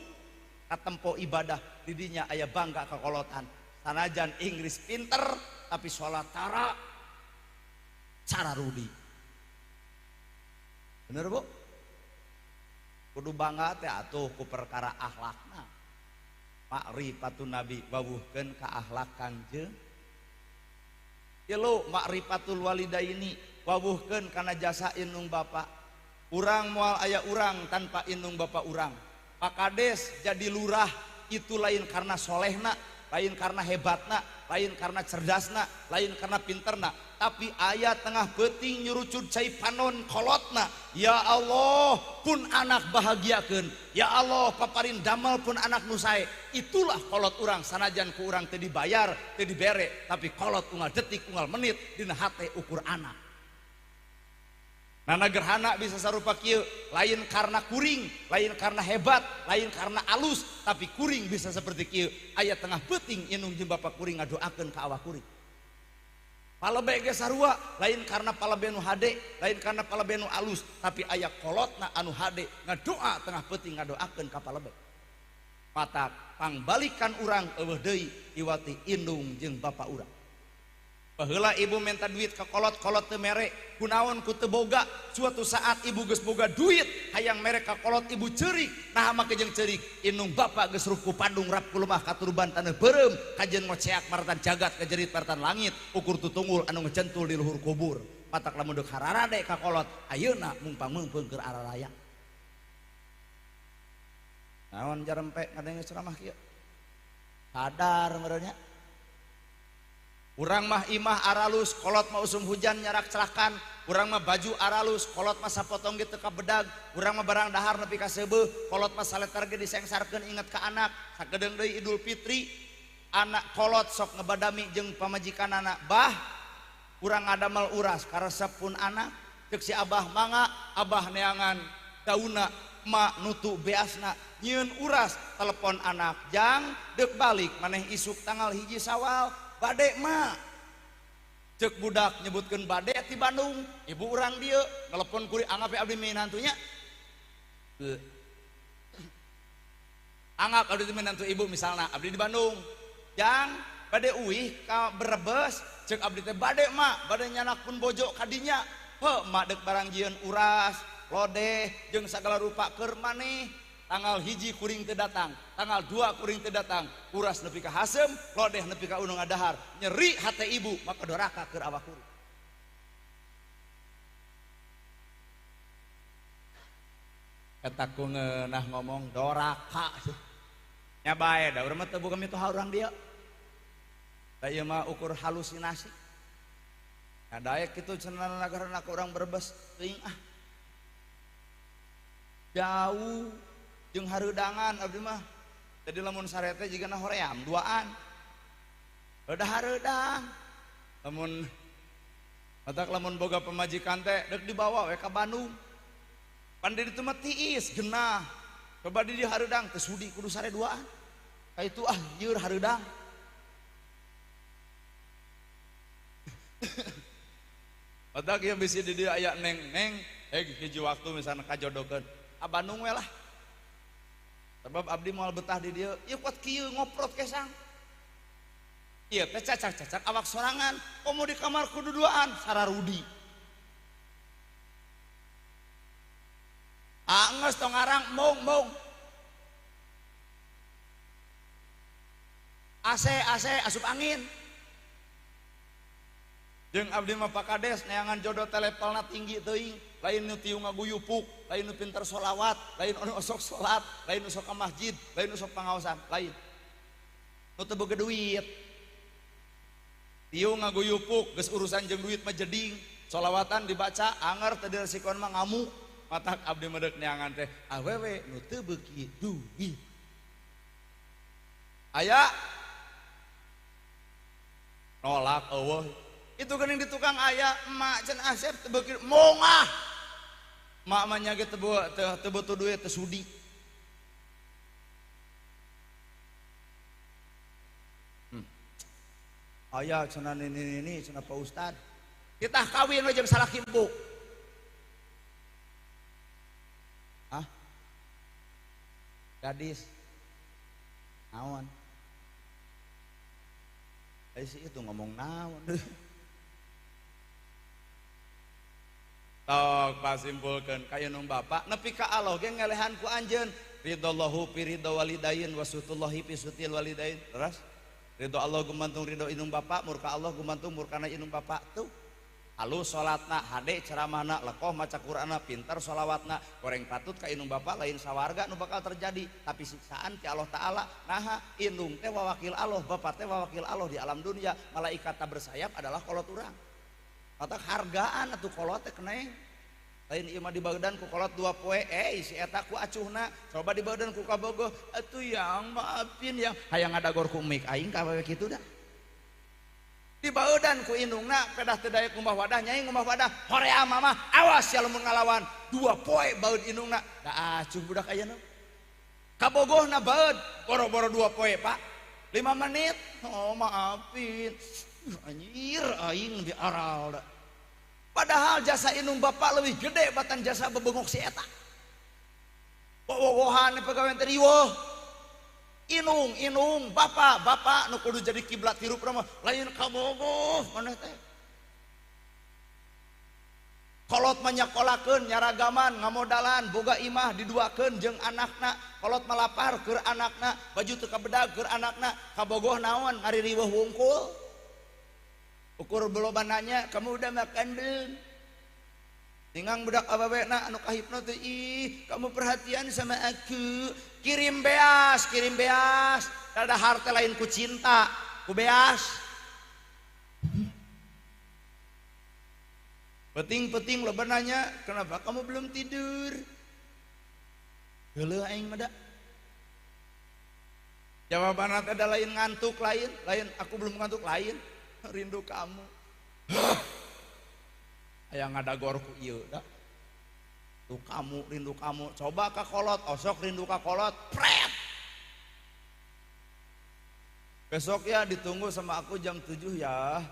katempo ibadah, didinya aya bangga kakolotan. Sanajan Inggris pinter, tapi sholat tara cara rudi. Bener bu? Kudu bangga teh atuh ku perkara akhlakna. Ma'rifatun nabi wawuhkeun ka akhlak Kangjeng. Tilu ma'rifatul walidaini wawuhkeun kana jasa indung bapa. Urang moal aya urang tanpa indung bapa urang. Pak Kades jadi lurah itu lain karena solehna, lain karena hebatna, lain karena cerdasna, lain karena pinterna, tapi ayah tengah beuting nyurucud cai panon kolotna. Ya Allah pun anak bahagiakeun, ya Allah paparin damel pun anak nu sae. Itulah kolot urang, sanajan ku urang teu dibayar, teu dibere, tapi kolot unggal detik unggal menit dina hate ukur anak. Nana gerhana bisa sarupa kieu, lain karena kuring, lain karena hebat, lain karena alus, tapi kuring bisa seperti kieu. Aya tengah peuting indung jeung bapak kuring ngadoakeun ka awak kuring. Palebe ge sarua, lain karena palebe nu hade, lain karena palebe nu alus, tapi aya kolotna anu hade ngadoa tengah peuting ngadoakeun ka palebe. Matak pangbalikan urang eueuh deui iwati indung jeung bapak urang. Baheula ibu minta duit ke kolot, kolot teu mere, kunaon ku teu boga. Suatu saat ibu geus boga duit, hayang mere ka kolot ibu ceurik. Naha make jeung ceurik? Indung bapak geus ruh ku pandung rap ku lemah katuruban taneuh beureum, kajeun ngoceak maratan jagat kajerit maratan langit, ukur tutunggul anu ngejentul di luhur kubur. Matak lamun deuk hararade ka kolot, ayeuna mung pangmeungpeung keur araraya. Naon jarempe ngadenge ceramah kieu? Sadar meureun nya. Urang mah imah aralus, kolot mah usum hujan nyarak celakan. Urang mah baju aralus, kolot mah sapotong ge teu kabedag. Urang mah barang dahar nepi ka seubeuh, kolot mah saleter ge disengsarkeun inget ka anak. Sakedeung deui Idul Fitri, anak kolot sok ngebadami jeung pamajikanana. Bah, urang ngadamel uras karesep pun anak. Ceuk si abah mangga, abah neangan dauna, ma nutu beasna. Nyieun uras, telepon anak jang deuk balik maneh isuk tanggal 1 Syawal. Bade ma, cek budak nyebutkan bade di Bandung, ibu urang dia telepon kuri anggap abdi minantunya, anggap abdi minantu ibu misalnya abdi di Bandung, jang bade uih ka Brebes, Cek abdi teh bade mak, bade nyanak pun bojo kadinya. Heuh mak deuk barang jieun uras, lodeh jeung sagala rupa keur maneh. Tanggal 1 kuring teu datang, tanggal 2 kuring teu datang, uras nepi ka haseum, lodeh nepi ka unu ngadahar. Nyeri hate ibu, maka doraka keur awak kuring. Eta ku ngeunah ngomong doraka sih. Nya bae da urang mah teu boga mitoha urang dieu. Da ieu mah ukur halusinasi. Nah daek kitu cenah nagarana ka urang Brebes teuing ah. Jauh jeung hareudangan abdi mah. Jadi lamun sare teh jigana hoream duaan. Udah hareudang. Lamun matak lamun boga pamajikan teh deuk dibawa we ka Bandung. Pan di ditu mah tiis genah. Coba di hareudang teu sudi kudu sare duaan. Ka itu ah lieur hareudang. Matak ieu bisi di dieu aya neng-neng hiji waktu misalna kajodokeun. Ah Bandung we lah. Sebab abdi moal betah di dieu, ieu kuat kieu ngoprot kesang. Ieu teh cacak-cacak awak sorangan, komo di kamar kudu duaan sararudi. Anggeus tong ngarang mung-mung. AC AC asup angin. Jeung abdi mah Pak Kades neangan jodoh teh levelna tinggi teuing, lain nu tiu ngaguyupuk, lain nu pinter sholawat, lain nu osok salat, lain nu sok ka masjid, lain nu sok pangaosan, lain. Nu teu boga duit. Tiu ngaguyupuk geus urusan jeung duit mah jeding, sholawatan dibaca anger teu diresikon mah ngamuk. Matak abdi mah deuk neangan teh awewe nu teu beuki duit. Aya nolak eueuh. Itu geuning di tukang aya emak cenah Asep teu beuki mongah. Mak mah nya ge teu butuh duit teu sudi. Aya cenah nini cenah Pak Ustad. Kita kawin we jeung salaki empuk. Hah? Gadis. Naon? Eh si itu ngomong naon. Tok pasimpulkeun ka indung bapak nepi ka Allah ge ngelehan ku anjeun ridallahu fi ridha walidain wa sutullahi fi sutil walidain. Terus ridho Allah gumantung ridho indung bapak, murka Allah gumantung murkana indung bapak. Tuh halus salatna, hade ceramahna, lekoh maca Qur'anna, pintar sholawatna, goreng patut ka indung bapak lain sawarga nu bakal terjadi, tapi siksaan ti Allah Ta'ala. Naha indung teh wawakil Allah, bapak teh wawakil Allah di alam dunia, malaikat tak bersayap adalah kolot urang. Matak hargaan atuh kolot teh keneng. Lain ieu mah dibagedan ku kolot 2 poe, si eta ku acuhna, coba dibagedan ku kabogoh, atuh yang maafin yang hayang ngadagor ku mik aing ka awewe kitu da. Dibaeudan ku indungna pedah teu daek ngumbah wadah nyai ngumbah wadah horea mama awas ya lamun ngalawan 2 poe baeud indungna da acuh budak ayeuna. Kabogohna baeud boro-boro 2 poe Pak 5 menit oh maafin anjir aing di aral da. Padahal jasa indung bapak lebih gede batan jasa bebengok si eta. Wowohan pegawai teh riweuh. Inung, inung, bapak, bapak nu kudu jadi kiblat hirup mah lain kabogoh maneh teh. Kolot mah nyakolakeun, nyaragaman, ngamodalan, boga imah diduakeun jeung anakna, kolot mah lapar keur anakna, baju teu kabedag keur anakna, kabogoh naon ngaririweuh wungkul. Ukur loba nanya, kamu udah makan belum? Ningang budak awewena anu kahipno teh, ih kamu perhatian sama aku, kirim beas, dada harta lain ku cinta, ku beas. Peting-peting loba nanya, kenapa kamu belum tidur? Geuleuh aing mah da. Jawaban ada lain ngantuk lain, lain aku belum ngantuk lain, rindu kamu. Aya ngadagor ku ieu da. Tuh kamu rindu kamu, coba ka kolot, osok rindu ka kolot, pret. Besok ya ditunggu sama aku jam 7 ya.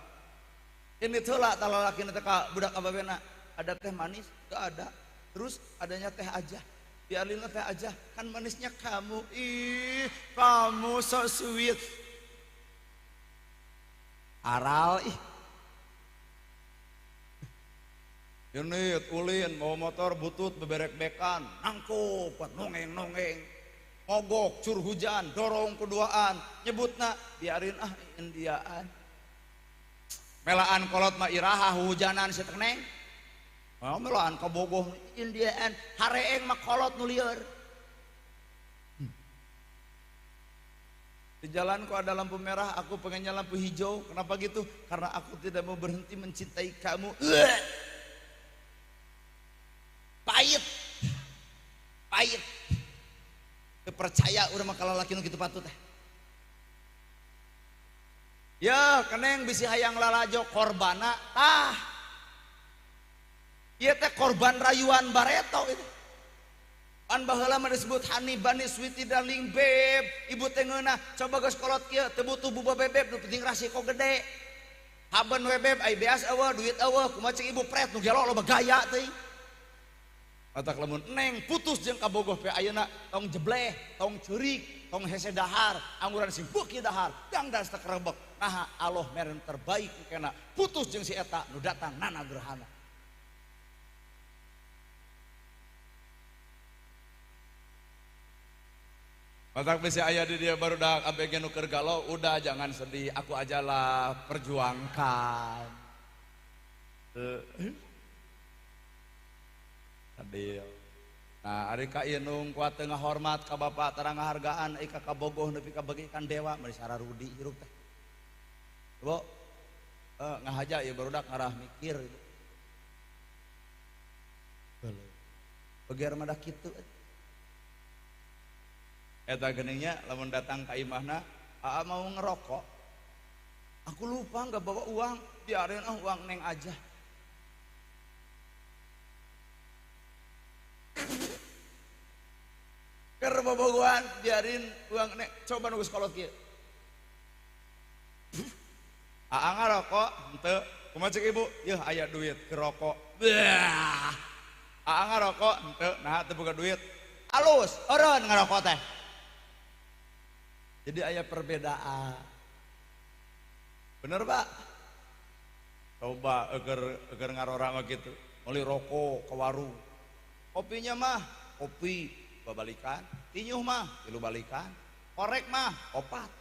Ini teula talalaki teh ka budak ababena, ada teh manis? Gak ada. Terus adanya teh aja. Biarin teh aja, kan manisnya kamu. Ih, kamu so sweet. Aral ih. Unit ulin bawa motor butut beberek-bekan nangkup nongeng-nongeng mogok cur hujan dorong keduaan nyebutna biarin ah Indiaan melaan kolot mah iraha hujanan si teneng oh, melaan kabogoh Indiaan hareeng mah kolot nu lieur. Di jalan kok ada lampu merah, aku pengennya lampu hijau. Kenapa gitu? Karena aku tidak mau berhenti mencintai kamu. Pahit. Pahit. Percaya urang mah kalau laki nu kitu patut teh. Ya, keneng bisi hayang lalajo korbana tah. Ieu teh korban rayuan bareto itu. Pan baheula mah disebut Hani Bani Sweetie Darling Beb, ibu teh ngeunah, coba geus kolot kieu teu butuh buba bebeb nu penting rasiko gede. Haben we beb ai beas eueuh duit eueuh kumaha cek ibu pret nu gelo loba gaya teuing. Matak lamun neng putus jeung kabogoh pe ayeuna tong jebleh, tong ceurik, tong hese dahar, angguran sing beuki dahar, dangdan teu kerebek. Naha Allah meren terbaik kena putus jeung si eta nu datang nana gerhana. Matak bisi aya di dia baru dah ABG nu keur galau, udah jangan sedih, aku ajalah perjuangkan. Adil. Nah, ari ka inung kuat teu ngahormat ka bapak tarang ngahargaan ai ka kabogoh nepi ka bagikan dewa meuni sararudi hirup teh. Bu, ngahaja ieu barudak ngarah mikir ibu. Beger mah dah kitu. Eta geningnya lamun datang ka imahna, aa mau ngerokok. Aku lupa nggak bawa uang, biarin ah uang neng aja. Keur bobogohan biarin uang neng, coba nunggu sekolot kieu. Aa ngarokok henteu, kumaha cek ibu? Yeuh aya duit keur rokok. Bah. Aa ngarokok henteu, naha teu boga duit. Alus, eureun ngarokok teh. Jadi aya perbedaan. Bener Pak? Coba eger ngarora mah gitu. Meuli rokok ke warung. Kopinya mah kopi babalikan, tinyuh mah tilu balikan, korek mah opat.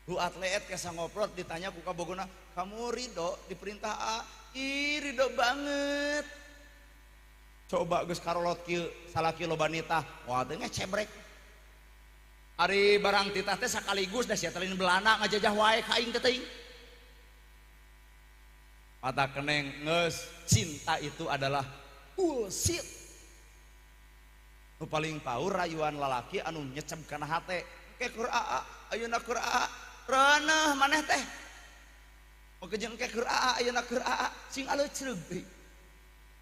Du atlet kesa ngoprot ditanya ku kabogona, "Kamu ridho diperintah A?" "Ih, ridho banget." Coba geus karolot kieu salaki loba nitah, wah teh ngecebrek. Ari barang titah teh sakaligus da sia teh Belanda ngajajah wae ka aing teh teuing. Mata keneng geus cinta itu adalah bullshit. Nu paling paur rayuan lalaki anu nyecep kana hate. Engke keur aa, ayeuna keur aa, reuneuh maneh teh. Oke jeung engke keur aa, ayeuna keur aa, sing aleucreug deui.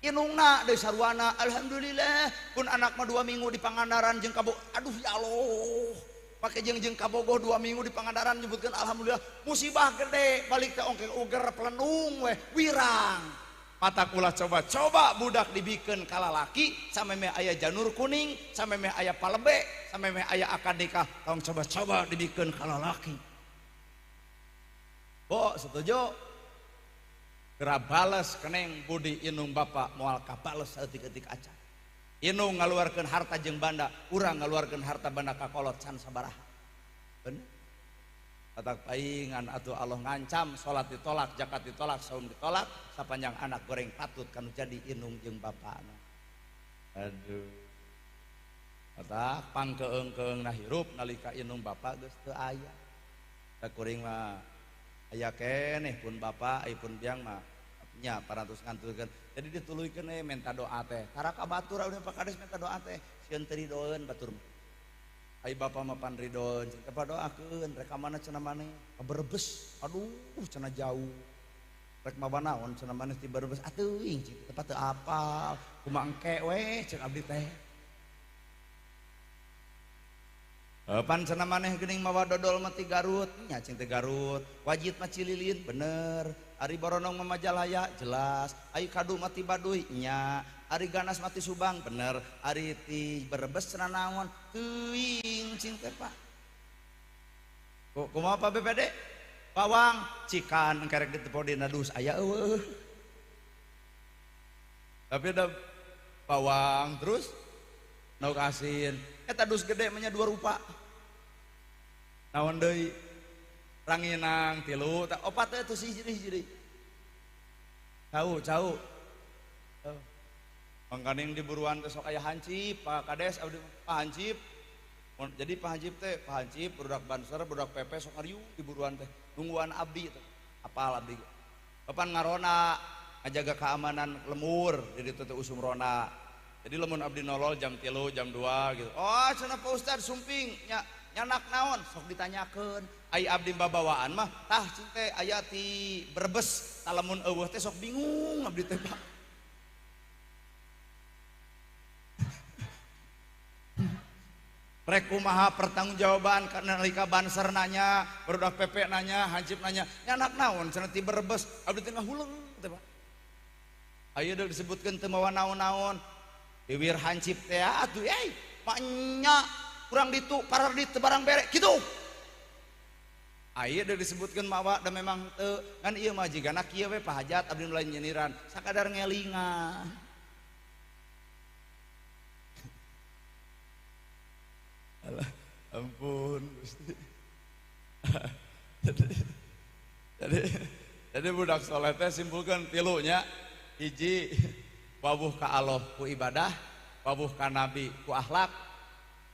Inungna deui sarwana, alhamdulillah pun anak mah 2 minggu di Pangandaran jeung kabogoh, aduh ya Allah. Pake jeung kabogoh 2 minggu di Pangandaran nyebutkeun alhamdulillah, musibah gede balik teh ongkeng uger pelenung weh wirang. Matak ulah coba-coba budak dibikeun ka lalaki samemeh aya janur kuning, samemeh aya palebe, samemeh aya akad nikah, tong coba-coba dibikeun ka lalaki. Bo, setuju? Gera bales keneng budi inung bapak moal kabales saeutik-eutik acan. Inung ngaluarkeun harta jeung banda, urang ngaluarkeun harta banda ka kolot can sabaraha. Bener? Matak paingan atuh Allah ngancam salat ditolak, zakat ditolak, saum ditolak, sapanjang anak goreng patut kanu jadi inung jeung bapana. Aduh. Matak pangkeung-keungna hirup nalika inung bapak geus teu aya. Da kuring mah aya keneh pun bapak, ai pun biang mah nya parantos nganturkeun. Jadi dituluykeun we menta doa teh. Tara ka batur udah Pak Kades menta doa teh, sieun teu ridoeun batur mah. Ai bapa mah pan ridoeun, cenah teh doakeun rek ka mana cenah maneh? Ka Brebes. Aduh cenah jauh. Rek mawa naon cenah maneh ti Brebes? Atuh cing teh teu apal. Kumaha engke we ceuk abdi teh. Pan cenah maneh geuning mawa dodol mah ti Garut, nya cing teh Garut. Wajit mah Cililin, bener. Ari Boronong mah Majalaya, jelas. Ari Kadu mah ti Baduy, nya. Ari Ganas mah ti Subang, bener. Ari ti Brebes cenah naon? Teuing cing teh Pak. Kumaha Pak BPD? Bawang cikan engke rek ditepo dina dus aya eueuh. Tapi ada bawang terus lauk asin. Eta dus gede mah nya dua rupa. Naon deui? Ranginang tilu, tah opat teh atuh hiji deui. Cau, cau. Mangkaning di buruan teh sok aya hancip, Pak Kades abdi Pak Hancip. Jadi Pak Hancip teh, Pak Hancip budak Banser, budak PP sok ngariung di buruan teh. Nungguan abdi teh. Apal abdi. Papan ngarona ngajaga keamanan lemur di ditu teh usum rona. Jadi lamun abdi nolol jam 3, jam 2 gitu. Oh, cenah Pak Ustad sumping nya nyanak naon sok ditanyakeun. Ai abdi babawaan mah tah cing teh aya ti Brebes, tah lamun eueuh teh sok bingung abdi teh Pak. Rek kumaha pertanggungjawaban karena nalika Banser nanya, barudak PP nanya, Hancip nanya, nyanak naon cenah ti Brebes, abdi teh ngahuleng teh Pak. Ayo deuk disebutkeun teu mawa naon-naon. Biwir hancip teh atuh euy, maknya kurang ditu, parar ditu barang bere kitu. Ayo deuk disebutkeun mawa da memang teu, ngan ieu mah jigana kieu we Pak Hajat abdi nu lain nyiniran, sakadar ngelingan. Alah, ampun Gusti. Jadi budak soleh teh simpulkeun tilunya, hiji wawuh ka Allah ku ibadah, wawuh ka nabi ku akhlak,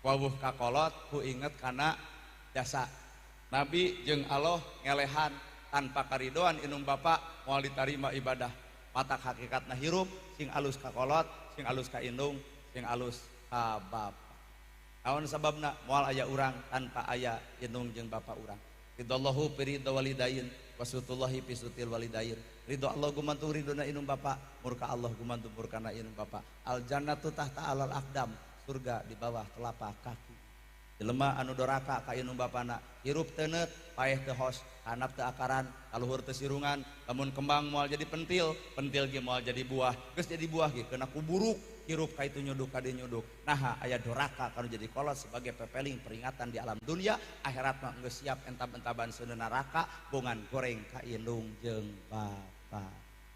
wawuh ka kolot ku inget kana jasa. Nabi jeung Allah ngelehan tanpa karidoan inung bapa moal ditarima ibadah. Matak hakikatna hirup sing alus ka kolot, sing alus ka indung, sing alus ka bapa. Naon sababna moal aya urang tanpa aya indung jeung bapa urang. Ridallahu fi ridha walidain wasutullahi fi sutil walidain. Ridho Allah gumantung ridhona indung bapa, murka Allah gumantung murkana indung bapa. Al jannatu tahta alal aqdam, surga di bawah telapak kaki. Jelema anu doraka ka indung bapana, hirup teu neut, paeh teu hos, handap teu akaran, kaluhur teu sirungan, lamun kembang moal jadi pentil, pentil ge moal jadi buah, geus jadi buah ge kena ku buruk. Hirup ka itu nyuduk ka dieu nyuduk. Naha aya doraka kanu jadi kolot sebagai pepeling peringatan di alam dunia, akhirat mah geus siap entab-entaban seuneu neraka, bongan goreng ka indung jeung bapa.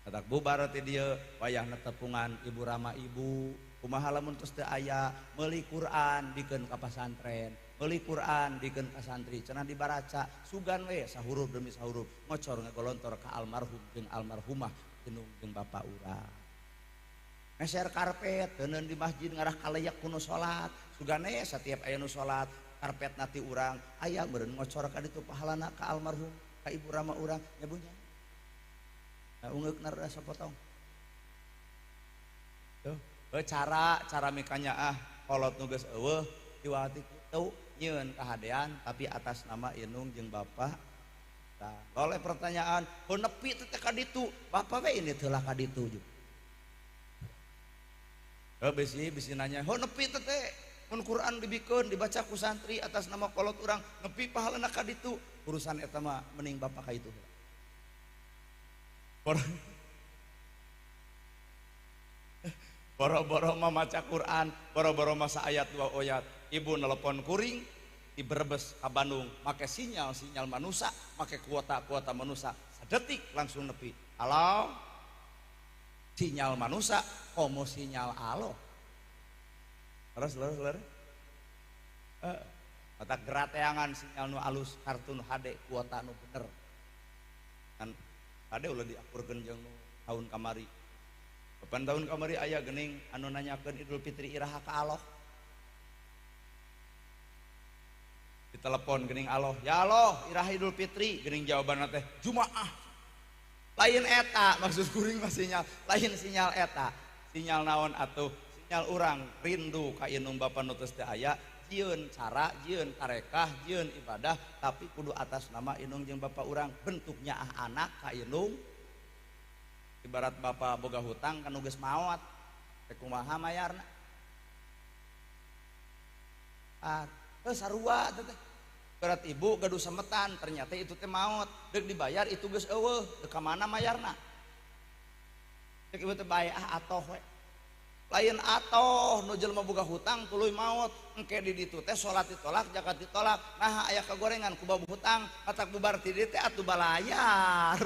Katak bubar teh dieu wayahna tepungan ibu rama ibu, kumaha lamun tos teu aya meuli Quran dikeun ka pasantren, meuli Quran dikeun ka santri, cenah dibaraca sugan we sahurup demi sahurup ngocor ngagolontor ka almarhum jeung almarhumah indung jeung bapa urang. Meser karpet teuneun di masjid ngarah kaleyak kuno salat, sugane setiap aya nu salat karpet nati urang aya meureun ngocor ka ditu pahalana ka almarhum ka ibu rama urang nyabunya. Nah, ungeukna rada sapotong. Tuh, cara mikanya ah kolot nu geus eueuh diwati kitu nyieun kahadean tapi atas nama indung jeung bapa. Tah, oleh pertanyaan, "Heuh nepi teh ka ditu, bapa we ini teu lah ka ditu." Bisi nanya, "Heuh nepi teh mun Quran dibikeun dibaca ku santri atas nama kolot urang, nepi pahalana ka ditu." Urusan eta mah mending bapa ka itu. Boro-boro mah maca Quran, boro-boro masa ayat dua oyat. Ibu nelpon kuring di Brebes ka Bandung, make sinyal-sinyal manusa, make kuota-kuota manusa, sadetik langsung nepi. Halo, sinyal manusa, komo sinyal alo. Terus, terus. Mata gerateangan sinyal nu alus, kartu nu HD, kuota nu bener. Kan HD ulah diakurkeun jeung nu tahun kamari. Kapan tahun kamari aya geuning anu nanyakeun Idul Fitri iraha ka Allah. Ditelepon geuning Allah, "Ya Allah, iraha Idul Fitri?" Geuning jawabanna teh Jumaah. Lain eta maksud kuring mah sinyal, lain sinyal eta. Sinyal naon atuh? Sinyal urang rindu ka indung bapa nu teu aya, jieun cara, jieun tarekah, jieun ibadah, tapi kudu atas nama indung jeung bapa urang, bentuknya ah anak ka indung. Ibarat bapa boga hutang kan geus maot, teh kumaha mayarna? Ah, sarua teh. Ibarat ibu gaduh semetan, ternyata itu teh maot, deuk dibayar itu geus eueuh, deuk ka mana mayarna? Cek ibu teh bae ah atoh we. Lain atoh nu jelema boga hutang tuluy maot, engke di ditu teh salat ditolak, zakat ditolak, naha aya kagorengan ku babu hutang, matak bubar ti dieu teh atuh balayar.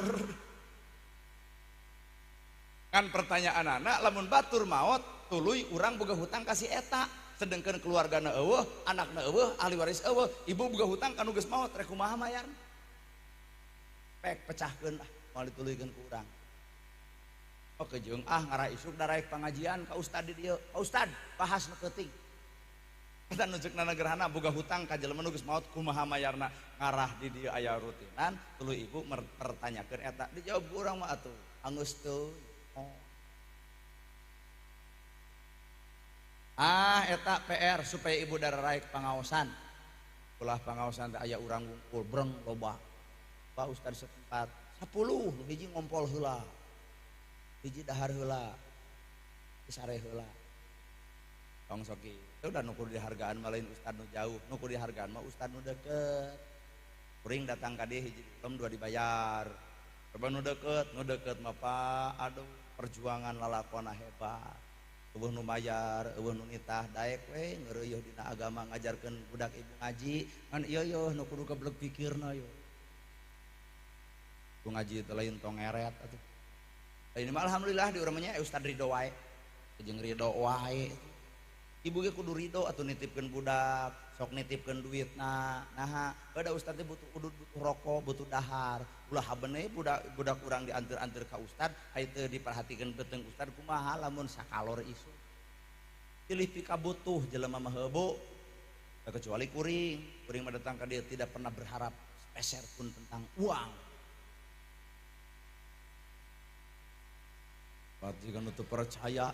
Kan pertanyaan anak lamun batur maot tuluy urang boga hutang ka si eta, sedengkeun keluargana eueuh, anakna eueuh, ahli waris eueuh, ibu boga hutang ka nu geus maot rek kumaha mayarna? Pek pecahkeun ah, moal dituluykeun ku urang. Oke jeung ah ngarah isuk daraek pangajian ka ustad di dieu. Ka ustad bahas nu keuting. Eta nu ceuk Nana Gerhana boga hutang ka jelema nu geus maot kumaha mayarna, ngarah di dieu aya rutinan tuluy ibu mempertanyakeun eta, dijawab ku urang mah atuh anggeus teu. Oh. Ah eta PR supaya ibu daraek pangaosan. Ulah pangaosan teh aya urang wungkul breng loba. Pak ustad setempat 10 hiji ngompol heula. Hiji dahar heula, sare heula. Tong sok kitu da nu kudu dihargaan mah lain ustad nu jauh, nu kudu dihargaan mah ustad nu deket. Kuring datang ka dieu hiji diplom 2 dibayar. Coba nu deket mah Pak, aduh perjuangan lalakona hebat. Eueuh nu mayar, eueuh nu nitah, daek we ngeureuyeuh dina agama ngajarkeun budak ibu ngaji, ngan ieu yeuh nu kudu keblek pikirna yeuh. Ku ngaji teh lain tong ngeret atuh. Ini mah alhamdulillah di urang mah nya Ustad Ridho wae. Jeung Ridho wae. Ibu ge kudu ridho atuh nitipkeun budak, sok nitipkeun duitna. Naha, da ustad teh butuh udud, butuh rokok, butuh dahar. Ulah habene budak budak urang dianteur-anteur ka ustad, aya teu diperhatikeun beuteung ustad kumaha lamun sakalor isu. Pilih pika butuh jelema mah heubeuk. Kecuali kuring, kuring mah datang ka dieu tidak pernah berharap sepeser pun tentang uang. Jika nu teu percaya,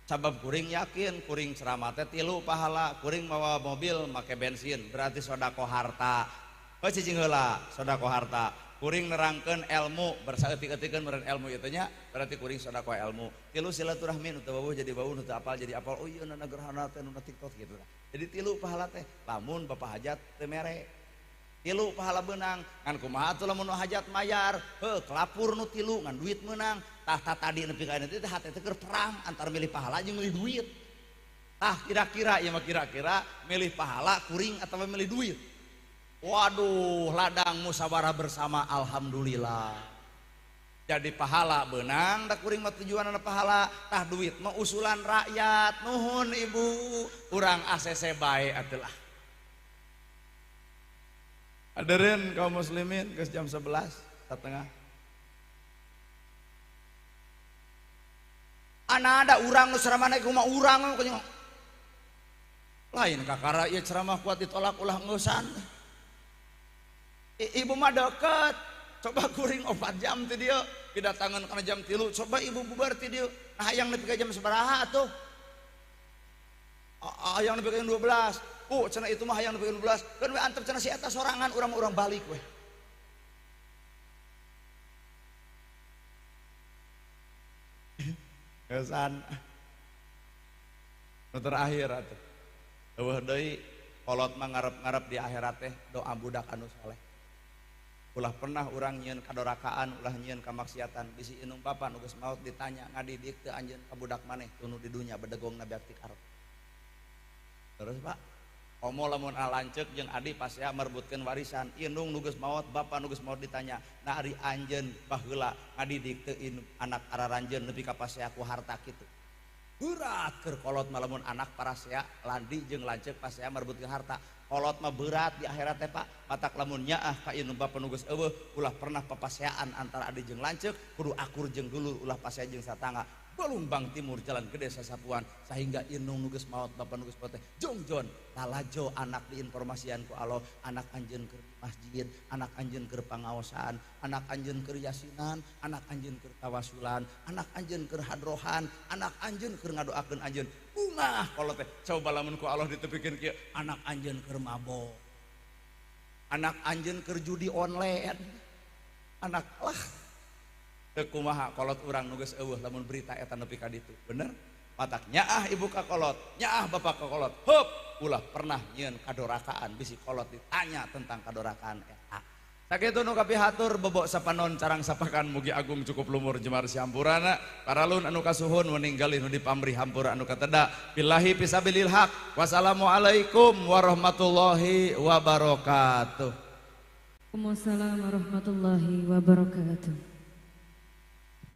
sabab kuring yakin kuring ceramah teh 3 pahala, kuring mawa mobil make bensin berarti sodako harta. Heuh cicing heula sodako harta. Kuring nerangkeun ilmu bersaeutik-eutikeun meureun ilmu ieu teh nya berarti kuring sodako ilmu. 3 silaturahmi nu teu wawuh jadi wawuh, nu teu apal jadi apal. Oh ieu nana gerhana teh nu TikTok gitu lah. Jadi 3 pahala teh lamun bapak hajat teu mere. 3 pahala beunang ngan kumaha atuh lamun nu hajat mayar, heuh kelapur nu 3 ngan duit meunang. Tah tadi nepi ka teh hate teh keur perang antar milih pahala jeung milih duit. Tah kira-kira ieu mah kira-kira milih pahala kuring atawa milih duit. Waduh, ladang musyawarah bersama alhamdulillah. Jadi pahala beunang da kuring mah tujuanna pahala, tah duit mah usulan rakyat. Nuhun ibu, urang ACC bae atuh lah. Hadirin kaum muslimin, geus jam 11.30. Ana ada urang nu ceramah naik kumaha urang kunyong. Lain kakara ieu ceramah kuat ditolak ulah ngeusan. Ibu mah deket, coba kuring 4 jam ti dieu, didatangan kana jam 3, coba ibu bubar ti dieu. Nah hayang nepi ka jam sabaraha atuh? Hayang nepi ka jam 12. Cenah itu mah hayang nepi ka 12. Keun we antep cenah si eta sorangan urang mah urang balik we. Kesan nu terakhir atuh. Eueuh deui kolot mah ngarep-ngarep di akhirat teh doa budak anu soleh. Ulah pernah urang nyieun kadorakaan, ulah nyieun kamaksiatan. Bisi indung bapa nu geus maot ditanya ngadidik teu anjeun ka budak maneh tunu di dunya bedegongna beak ti karep. Terus Pak, komo lamun lanceuk jeung adi pasea merebutkeun warisan, indung nu geus maot, bapa nu geus maot ditanya, "Nah ari anjeun baheula ngadidik teu anak araranjeun nepi ka pasea ku harta kitu." Berat keur kolot mah lamun anak parasea landi jeung lanceuk pasea merebutkeun harta. Kolot mah berat di akhirat teh Pak. Matak lamun nyaah ka indung bapa nu geus eueuh, ulah pernah papaseaan antara adi jeung lanceuk, kudu akur jeung dulur, ulah pasea jeung satangga. Balumbang Timur Jalan Gede Sasapuan sehingga indung nu geus maot bapa nu geus maot teh jongjon lalajo anak diinformasian ku Allah, anak anjeun keur masjid, anak anjeun keur pangaosan, anak anjeun keur yasinan, anak anjeun keur tawasulan, anak anjeun keur hadrohan, anak anjeun keur ngadoakeun anjeun. Bungah kalau teh coba lamun ku Allah ditepikeun kieu, anak anjeun keur mabok, anak anjeun keur judi online, anak lah teu kumaha kolot urang nu geus eueuh lamun berita eta nepi ka ditu. Bener? Matak nyaah ibu ka kolot, nyaah bapak ka kolot. Hup, ulah pernah nyieun kadorakaan bisi kolot ditanya tentang kadorakaan eta. Sakitu nu kapihatur bebok sapanon carang sapakan mugi agung cukup lumur jemar siampurana paralun anu kasuhun meninggalin nu dipamrih hampura anu kateda billahi fisabilil haq. Wassalamualaikum warahmatullahi wabarakatuh. Waalaikumsalam warahmatullahi wabarakatuh.